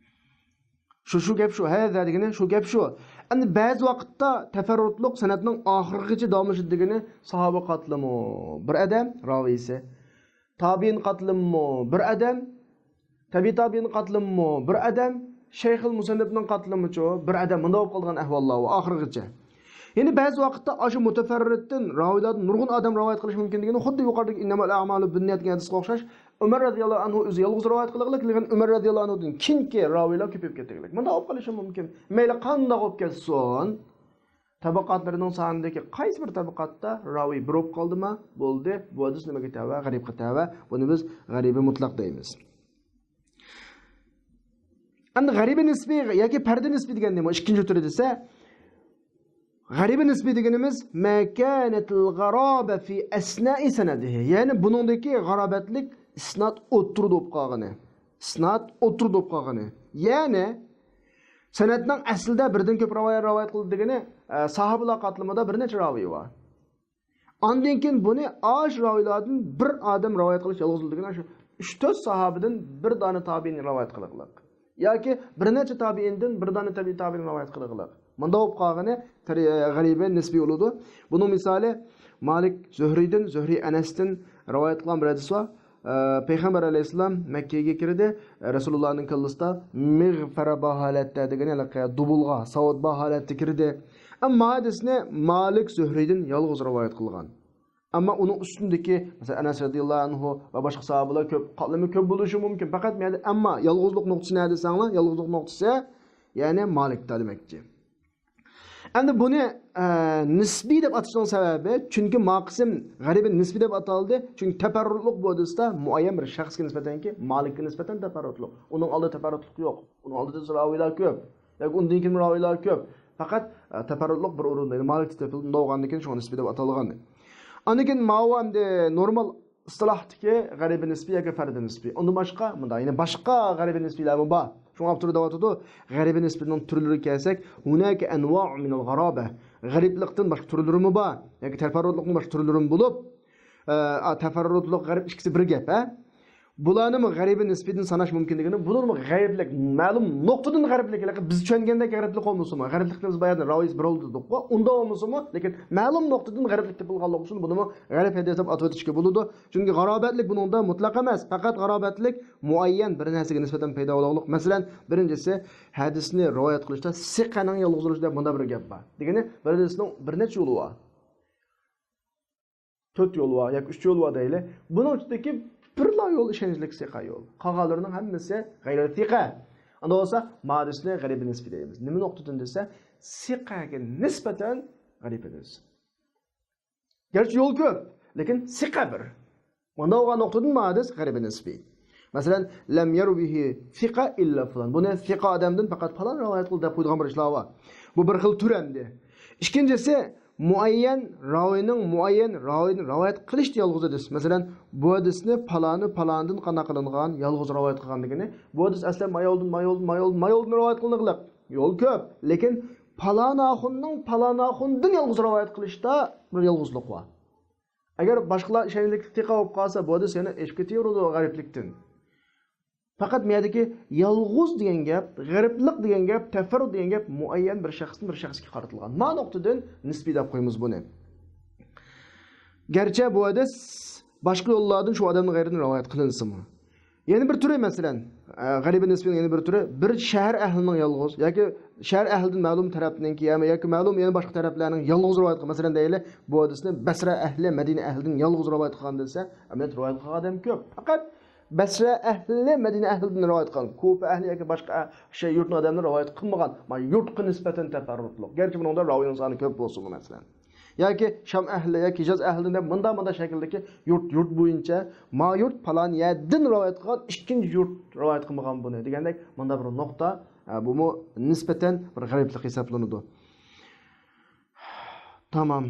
شۇ، شۇ گەپ شۇ، ھەززە دېگىنى شۇ گەپ شۇ. ئەمدى بەزى ۋاقىتتا تەپەررۇتلۇق سەنەدنىڭ ئاخىرىغىچە داۋاملىشىدۇ دېگىنى ساھابە قاتلىمى بىر ئادەم راۋىيسى. تابىئىن قاتلىمىمۇ بىر ئادەم، تەبىئىي تابىئىن قاتلىمىمۇ بىر ئادەم، شەيخۇل مۇسەننىپنىڭ قاتلىمىچۇ بىر ئادەم، مۇنداق بولۇپ قالغان ئەھۋاللار بار ئاخىرغىچە. يەنى بەزى ۋاقىتتا ئاشۇ مۇتەپەررىتتىن، راۋىيلاردىن نۇرغۇن ئادەم رىۋايەت قىلىشى مۇمكىن دېگىنى خۇددى يۇقىرىدىكى ئىننەمەل ئەئمالۇ بىننىيات دېگەن ھەدىسكە ئوخشاش، ئۆمەر رەزىياللاھۇ ئەنھۇ ئۆزى يالغۇز رىۋايەت قىلغانلىق، لېكىن ئۆمەر رەزىياللاھۇ ئەنھۇدىن كېيىنكى راۋىيلار كۆپىيىپ كەتكەنلىك. مۇنداق بولۇپ قېلىشى مۇمكىن. مەيلى قانداق بولۇپ كەتسۇن، تەبىقاتلىرىنىڭ سانىدىكى قايسى بىر تەبىقاتتا راۋىي بىر بولۇپ قالدىما، بولدى، بۇ ھەدىس نېمىگە تەۋە؟ غەرىبقە تەۋە. بۇنى بىز غەرىبى مۇتلەق دەيمىز. ئەمدى غەرىبى نىسپىي ياكى پەردى نىسپىي دېگەن نېمە؟ ئىككىنچى تۈرى دېسە، غەرىبى نىسپىي دېگىنىمىز، ما كانەتىل غارابە فى ئەسنائى سەنەدىھى. يەنى بۇنىڭدىكى غارابەتلىك ئىسناد ئوتتۇرىدا بولۇپ قالغىنى. ئىسناد ئوتتۇرىدا بولۇپ قالغىنى. يەنى سەنەدنىڭ ئەسلىدە بىردىن كۆپ راۋىيە رىۋايەت قىلدى دېگىنى، ئە، ساھابىلار قاتلىمىدا بىر نەچچە راۋىي بار. ئاندىن كېيىن بۇنى ئاش راۋىيلاردىن بىر ئادەم رىۋايەت قىلىش يالغۇز دېگىنى شۇ ئۈچ تۆت ساھابىدىن بىر دانە تابىئىن رىۋايەت قىلغىلىق. ياكى بىر نەچچە تابىئىندىن بىر دانە تابىئىي تابىئىن رىۋايەت قىلغىلىق. مۇنداق بولۇپ قالغىنى تەرى-، غەرىبى نىسپىي بولىدۇ. بۇنىڭ مىسالى مالىك زۆھرىدىن، زۆھرى ئەنەستىن رىۋايەت قىلغان بىر ھەدىس بار. ئە، پەيغەمبەر ئەلەيھىسسالام مەككىگە كىردى. رەسۇلۇللانىڭ كاللىسىدا مىغفەرە بار ھالەتتە دېگەن ھېلىقى دۇبۇلغا، ساۋۇت بار ھالەتتە كىردى. ئەمما ھەدىسنى مالىك زۆھرىدىن يالغۇز رىۋايەت قىلغان. ئەمما ئۇنىڭ ئۈستۈندىكى، مەسىلەن، ئەنەس رەزىياللاھۇ ئەنھۇ ۋە باشقا ساھابىلار كۆپ، قاتلىمى كۆپ بولۇشى مۇمكىن. پەقەت بۇ يەردە، ئەمما يالغۇزلۇق نۇقتىسى نەدە دېسەڭلار، يالغۇزلۇق نۇقتىسى، يەنى مالىكتا دېمەكچى. ئەمدى بۇنى، ئە، نىسبىي دەپ ئاتىشىنىڭ سەۋەبى، چۈنكى ما قىسىم غەرىبى نىسبىي دەپ ئاتالدى. چۈنكى تەپەررۇتلۇق بۇ ھەدىستە مۇئەييەن بىر شەخسكە نىسبەتەنكى، مالىككە نىسبەتەن تەپەررۇتلۇق. ئۇنىڭ ئالدىدا تەپەررۇتلۇق يوق. ئۇنىڭ ئالدىدا راۋىيلار كۆپ. ياكى ئۇندىن كېيىن راۋىيلار كۆپ. پەقەت، ئە، تەپەررۇتلۇق بىر ئورۇندا، يەنى مالىكتا تېپىلدى، ئۇنداق بولغاندىن كېيىن شۇڭا نىسبىي دەپ ئاتالغان. ئاندىن كېيىن ماۋۇ ئەمدى نورمال ئىستىلاھتىكى غەرىبى نىسبىي ياكى پەردى نىسبىي. ئۇندىن باشقا، مۇنداق، يەنە باشقا غەرىبى نىسبىيلەرمۇ بار. شۇڭا ئاپتور دەۋاتىدۇ، غەرىبى نىسبىينىڭ تۈرلىرىگە كەلسەك، ھۇناكە ئەنۋائۇ مىنەل غارابە. غەرىبلىقتىن باشقا تۈرلىرىمۇ بار. ياكى تەپەررۇتلۇقتىن باشقا تۈرلىرىمۇ بولۇپ، ئە، تەپەررۇتلۇق، غەرىب ئىككىسى بىر گەپ، ھە؟ بۇلارنىمۇ غەرىبى نىسبىيدىن ساناش مۇمكىن دېگىنى، بۇنىمۇ غەرىبلىك، مەلۇم نۇقتىدىن غەرىبلىك، ھېلىقى بىز چۈشەنگەندەك غەرىبلىك بولمىسىمۇ، غەرىبلىكنى بىز بايان راۋىيىسى بىر بولدى دېدۇققۇ، ئۇنداق بولمىسىمۇ، لېكىن مەلۇم نۇقتىدىن غەرىبلىك تېپىلغانلىقى ئۈچۈن بۇنىمۇ غەرىب ھەدىس دەپ ئاتىۋېتىشكە بولىدۇ. چۈنكى غارابەتلىك بۇنىڭدا مۇتلەق ئەمەس، پەقەت غارابەتلىك مۇئەييەن بىر نەرسىگە نىسبەتەن پەيدا بولغانلىق. مەسىلەن، بىرىنچىسى، ھەدىسنى رىۋايەت قىلىشتا سىقەنىڭ يالغۇز بولۇشى دەپ مۇنداق بىر گەپ بار. دېگىنى، بىر ھەدىسنىڭ بىر نەچچە يولى بار. تۆت يول بار ياكى ئۈچ يول بار دەيلى. بۇنىڭ ئىچىدىكى بىرلا يول ئىشەنچلىك سىقە يول. قالغانلىرىنىڭ ھەممىسى غەيرى سىقە. ئۇنداق بولسا، ما ھەدىسنى غەرىبى نىسبىي دەيمىز. نېمە نۇقتىدىن دېسە، سىقەگە نىسبەتەن غەرىب ھەدىس. گەرچە يول كۆپ، لېكىن سىقە بىر. مۇنداق بولغان نۇقتىدىن ما ھەدىس غەرىبى نىسبىي. مەسىلەن، لەم يەرۋىھى سىقە ئىللا فۇلان. بۇنى سىقە ئادەمدىن پەقەت پالان رىۋايەت قىلدى دەپ قويىدىغان بىر ئىشلار بار. بۇ بىر خىل تۈر ئەمدى. ئىككىنچىسى، مۇئەييەن راۋىنىڭ مۇئەييەن راۋىدىن رىۋايەت قىلىشتا يالغۇز ھەدىس. مەسىلەن، بۇ ھەدىسنى پالانى پالاندىن قانداق قىلىنغان، يالغۇز رىۋايەت قىلغان دېگىنى، بۇ ھەدىس ئەسلى ما يولدىن، ما يولدىن، ما يولدىن، ما يولدىن رىۋايەت قىلىنغلىق. يول كۆپ، لېكىن پالان ئاخۇننىڭ پالان ئاخۇندىن يالغۇز رىۋايەت قىلىشتا بىر يالغۇزلۇق بار. ئەگەر باشقىلار ئىشەنچلىك سىقە بولۇپ قالسا، بۇ ھەدىس يەنە ئېشىپ كېتىۋېرىدۇ غەرىبلىكتىن. پەقەت مۇ يەردىكى يالغۇز دېگەن گەپ، غەرىبلىق دېگەن گەپ، تەپەررۇت دېگەن گەپ مۇئەييەن بىر شەخستىن بىر شەخسكە قارىتىلغان. ما نۇقتىدىن نىسبىي دەپ قويىمىز بۇنى. گەرچە بۇ ھەدىس باشقا يوللاردىن شۇ ئادەمنىڭ غەيرىدىن رىۋايەت قىلىنسىمۇ. يەنە بىر تۈرى، مەسىلەن، ئە، غەرىبى نىسبىنىڭ يەنە بىر تۈرى، بىر شەھەر ئەھلىنىڭ يالغۇز ياكى شەھەر ئەھلىدىن مەلۇم تەرەپنىڭكى يا-، ياكى مەلۇم يەنە باشقا تەرەپلەرنىڭ يالغۇز رىۋايەت قىلغان. مەسىلەن، دەيلى، بۇ ھەدىسنى بەسرە ئەھلى مەدىنە ئەھلىدىن يالغۇز رىۋايەت قىلغان دېسە، ئەمەلىيەتتە رىۋايەت قىلغان ئادەم كۆپ. پەقەت بەسرە ئەھلى مەدىنە ئەھلىدىن رىۋايەت قىلغان. كۇفە ئەھلى ياكى باشقا ئە-، شەي يۇرتنىڭ ئادەملىرى رىۋايەت قىلمىغان. مانا يۇرتقا نىسبەتەن تەپەررۇتلۇق. گەرچە بۇنىڭدا راۋىنىڭ سانى كۆپ بولسىمۇ، مەسىلەن. ياكى شام ئەھلى ياكى ھىجاز ئەھلىدىن دەپ مۇنداق، مۇنداق شەكىلدىكى يۇرت، يۇرت بويىچە ما يۇرت پالان يەردىن رىۋايەت قىلغان، ئىككىنچى يۇرت رىۋايەت قىلمىغان بۇنى دېگەندەك مۇنداق بىر نۇقتا، ئە، بۇمۇ نىسبەتەن بىر غەرىبلىك ھېسابلىنىدۇ. تامام.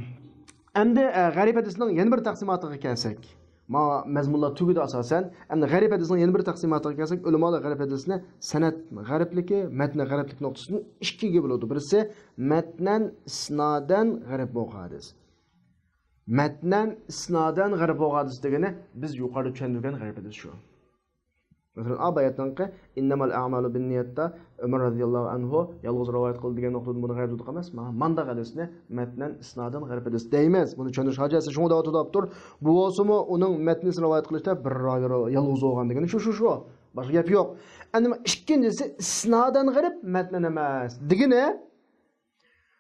ئەمدى، ئە، غەرىب ھەدىسنىڭ يەنە بىر تەقسىماتىغا كەلسەك. ما مەزمۇنلار تۈگىدى ئاساسەن. ئەمدى غەرىب ھەدىسنىڭ يەنە بىر تەقسىماتىغا كەلسەك، ئۆلىمالار غەرىب ھەدىسنى سەنەد غەرىبلىكى، مەتنە غەرىبلىك نۇقتىسىدىن ئىككىگە بۆلىدۇ. بىرسى مەتنەن ئىسنادەن غەرىب بولغان ھەدىس. مەتنەن ئىسنادەن غەرىب بولغان ھەدىس دېگىنى بىز يۇقىرىدا چۈشەندۈرگەن غەرىب ھەدىس شۇ. مەسىلەن، ئا باياتنىڭكى ئىننەمەل ئەمالۇ بىننىيەتتە ئۆمەر رەزىياللاھۇ ئەنھۇ يالغۇز رىۋايەت قىلدى دېگەن نۇقتىدىن بۇنى غەرىب دېدۇق ئەمەس. ما-، مانداق ھەدىسنى مەتنەن ئىسنادەن غەرىب ھەدىس دەيمىز. بۇنى چۈشەندۈرۈش ھاجەتسىز. شۇڭا دەۋاتىدۇ ئاپتور. بۇ بولسىمۇ ئۇنىڭ مەتنىسىنى رىۋايەت قىلىشتا بىر راۋى يالغۇز بولغان دېگىنى شۇ، شۇ، شۇ. باشقا گەپ يوق. ئەمدى ئىككىنچىسى ئىسنادەن غەرىب، مەتنەن ئەمەس دېگىنى.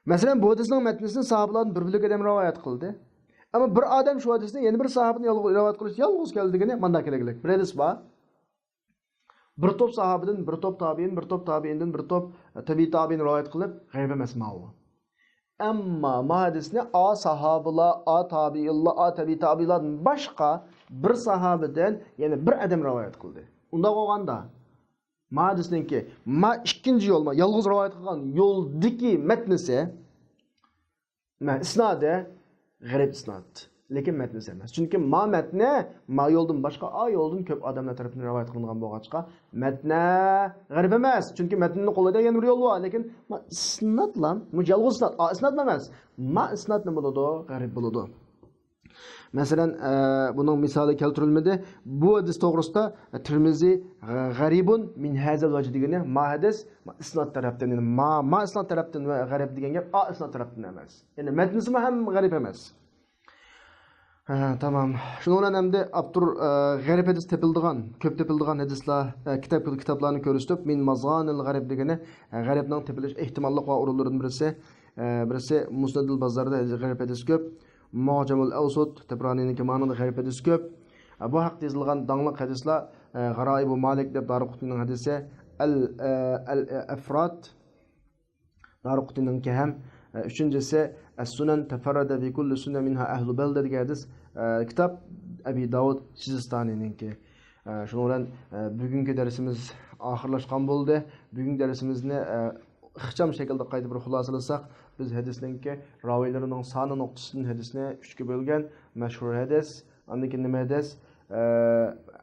مەسىلەن، بۇ ھەدىسنىڭ مەتنىسىنى ساھابىلاردىن بىر بۆلەك ئادەم رىۋايەت قىلدى. ئەمما بىر ئادەم شۇ ھەدىسنى يەنە بىر ساھابىدىن يالغۇز رىۋايەت قىلىشتا يالغۇز كەلدى دېگىنى مانداق كېلىگلىك. بىر ھەدىس بار. بىر توپ ساھابىدىن، بىر توپ تابىئىن، بىر توپ تابىئىندىن، بىر توپ تەبىئىي تابىئىن رىۋايەت قىلىپ، غەرىب ئەمەس ماۋۇ. ئەمما ما ھەدىسنى ئا ساھابىلار، ئا تابىئىنلار، ئا تەبىئىي تابىئىلاردىن باشقا بىر ساھابىدىن يەنە بىر ئادەم رىۋايەت قىلدى. ئۇنداق بولغاندا، ما ھەدىسنىڭكى، ما ئىككىنچى يول، ما يالغۇز رىۋايەت قىلغان يولدىكى مەتنىسى، ما ئىسنادى غەرىب ئىسناد. لېكىن مەتنىسى ئەمەس. چۈنكى ما مەتنى ما يولدىن باشقا، ئا يولدىن كۆپ ئادەملەر تەرىپىدىن رىۋايەت قىلىنغان بولغاچقا، مەتنە غەرىب ئەمەس. چۈنكى مەتنىنى قولىدا يەنە بىر يول بار. لېكىن ما ئىسنادلا، بۇ يالغۇز ئىسناد، ئا ئىسناد ئەمەس. ما ئىسناد نېمە بولىدۇ؟ غەرىب بولىدۇ. مەسىلەن، ئە، بۇنىڭ مىسالى كەلتۈرۈلمىدى. بۇ ھەدىس توغرىسىدا تىرمىزى، غەرىبۇن مىن ھازال ۋەجھ دېگىنى ما ھەدىس، ما ئىسناد تەرەپتىن، يەنى ما، ما ئىسناد تەرەپتىن ۋە غەرىب دېگەن گەپ ئا ئىسناد تەرەپتىن ئەمەس. يەنى مەتنىسىمۇ ھەم غەرىب ئەمەس. ھە، تامام. شۇنىڭ بىلەن ئەمدى ئاپتور، ئە، غەرىب ھەدىس تېپىلىدىغان، كۆپ تېپىلىدىغان ھەدىسلەر، ئە، كىتاب، كىتابلارنى كۆرسىتىپ، مىن مازانىل غەرىب دېگىنى، ئە، غەرىبنىڭ تېپىلىش ئېھتىماللىق بار ئورۇنلىرىدىن بىرسى. ئە، بىرسى مۇسنەدۇل بازاردا غەرىب ھەدىس كۆپ. مۇئجەمۇل ئەۋسۇت، تەبرانىنىڭكى مانىدا غەرىب ھەدىسى كۆپ. ئە، بۇ ھەقتە يېزىلغان داڭلىق ھەدىسلەر، ئە، غارايىبۇ مالىك دەپ دارىقۇتنىنىڭ ھەدىسى، ئەل، ئە، ئەل، ئە، ئەفراد، دارىقۇتنىنىڭكى ھەم، ئە، ئۈچىنچىسى، ئەس-سۇنەن تەفەررەدە بىكۇللى سۇنە مىنھا ئەھلۇ بەلدە دېگەن ھەدىس، ئە، كىتاب ئەبى داۋۇد سىجىستانىنىڭكى. ئە، شۇنىڭ بىلەن، ئە، بۈگۈنكى دەرسىمىز ئاخىرلاشقان بولدى. بۈگۈنكى دەرسىمىزنى، ئە، ئىخچام شەكىلدە قايتا بىر خۇلاسىلىساق، بىز ھەدىسنىڭكى راۋىيلىرىنىڭ سانى نۇقتىسىدىن ھەدىسنى ئۈچكە بۆلگەن، مەشھۇر ھەدىس، ئاندىن كېيىن نېمە ھەدىس؟ ئە،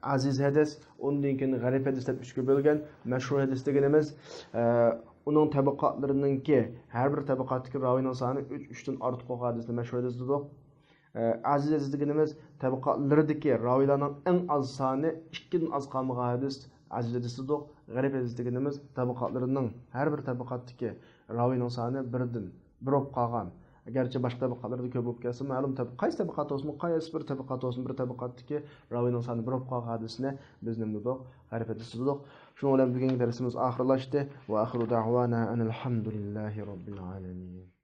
ئەزىز ھەدىس، ئۇندىن كېيىن غەرىب ھەدىس دەپ ئۈچكە بۆلگەن. مەشھۇر ھەدىس دېگىنىمىز، ئە، ئۇنىڭ تەبىقاتلىرىنىڭكى، ھەر بىر تەبىقاتتىكى راۋىينىڭ سانى ئۈچ، ئۈچتىن ئارتۇق بولغان ھەدىسنى مەشھۇر ھەدىس دېدۇق. ئە، ئەزىز ھەدىس دېگىنىمىز تەبىقاتلىرىدىكى راۋىيلارنىڭ ئەڭ ئاز سانى ئىككىدىن ئاز قالمىغان ھەدىس ئەزىز ھەدىس دېدۇق. غەرىب ھەدىس دېگىنىمىز تەبىقاتلىرىنىڭ، ھەر بىر تەبىقاتتىكى راۋىينىڭ سانى بىردىن بىر بولۇپ قالغان. گەرچە باشقا تەبىقاتلاردا كۆپ بولۇپ كەلسىمۇ، مەلۇم تەب-، قايسى تەبىقات بولسۇن، قايسى بىر تەبىقات بولسۇن، بىر تەبىقاتتىكى راۋىينىڭ سانى بىر بولۇپ قالغان ھەدىسنى بىز نېمە دېدۇق؟ غەرىب ھەدىس دېدۇق. شۇنىڭ بىلەن بۈگۈنكى دەرسىمىز ئاخىرلاشتى. ۋە ئاخىرۇ دەئۋانا ئەنىل ھەمدۇلىللاھى رەببىل ئالەمىن.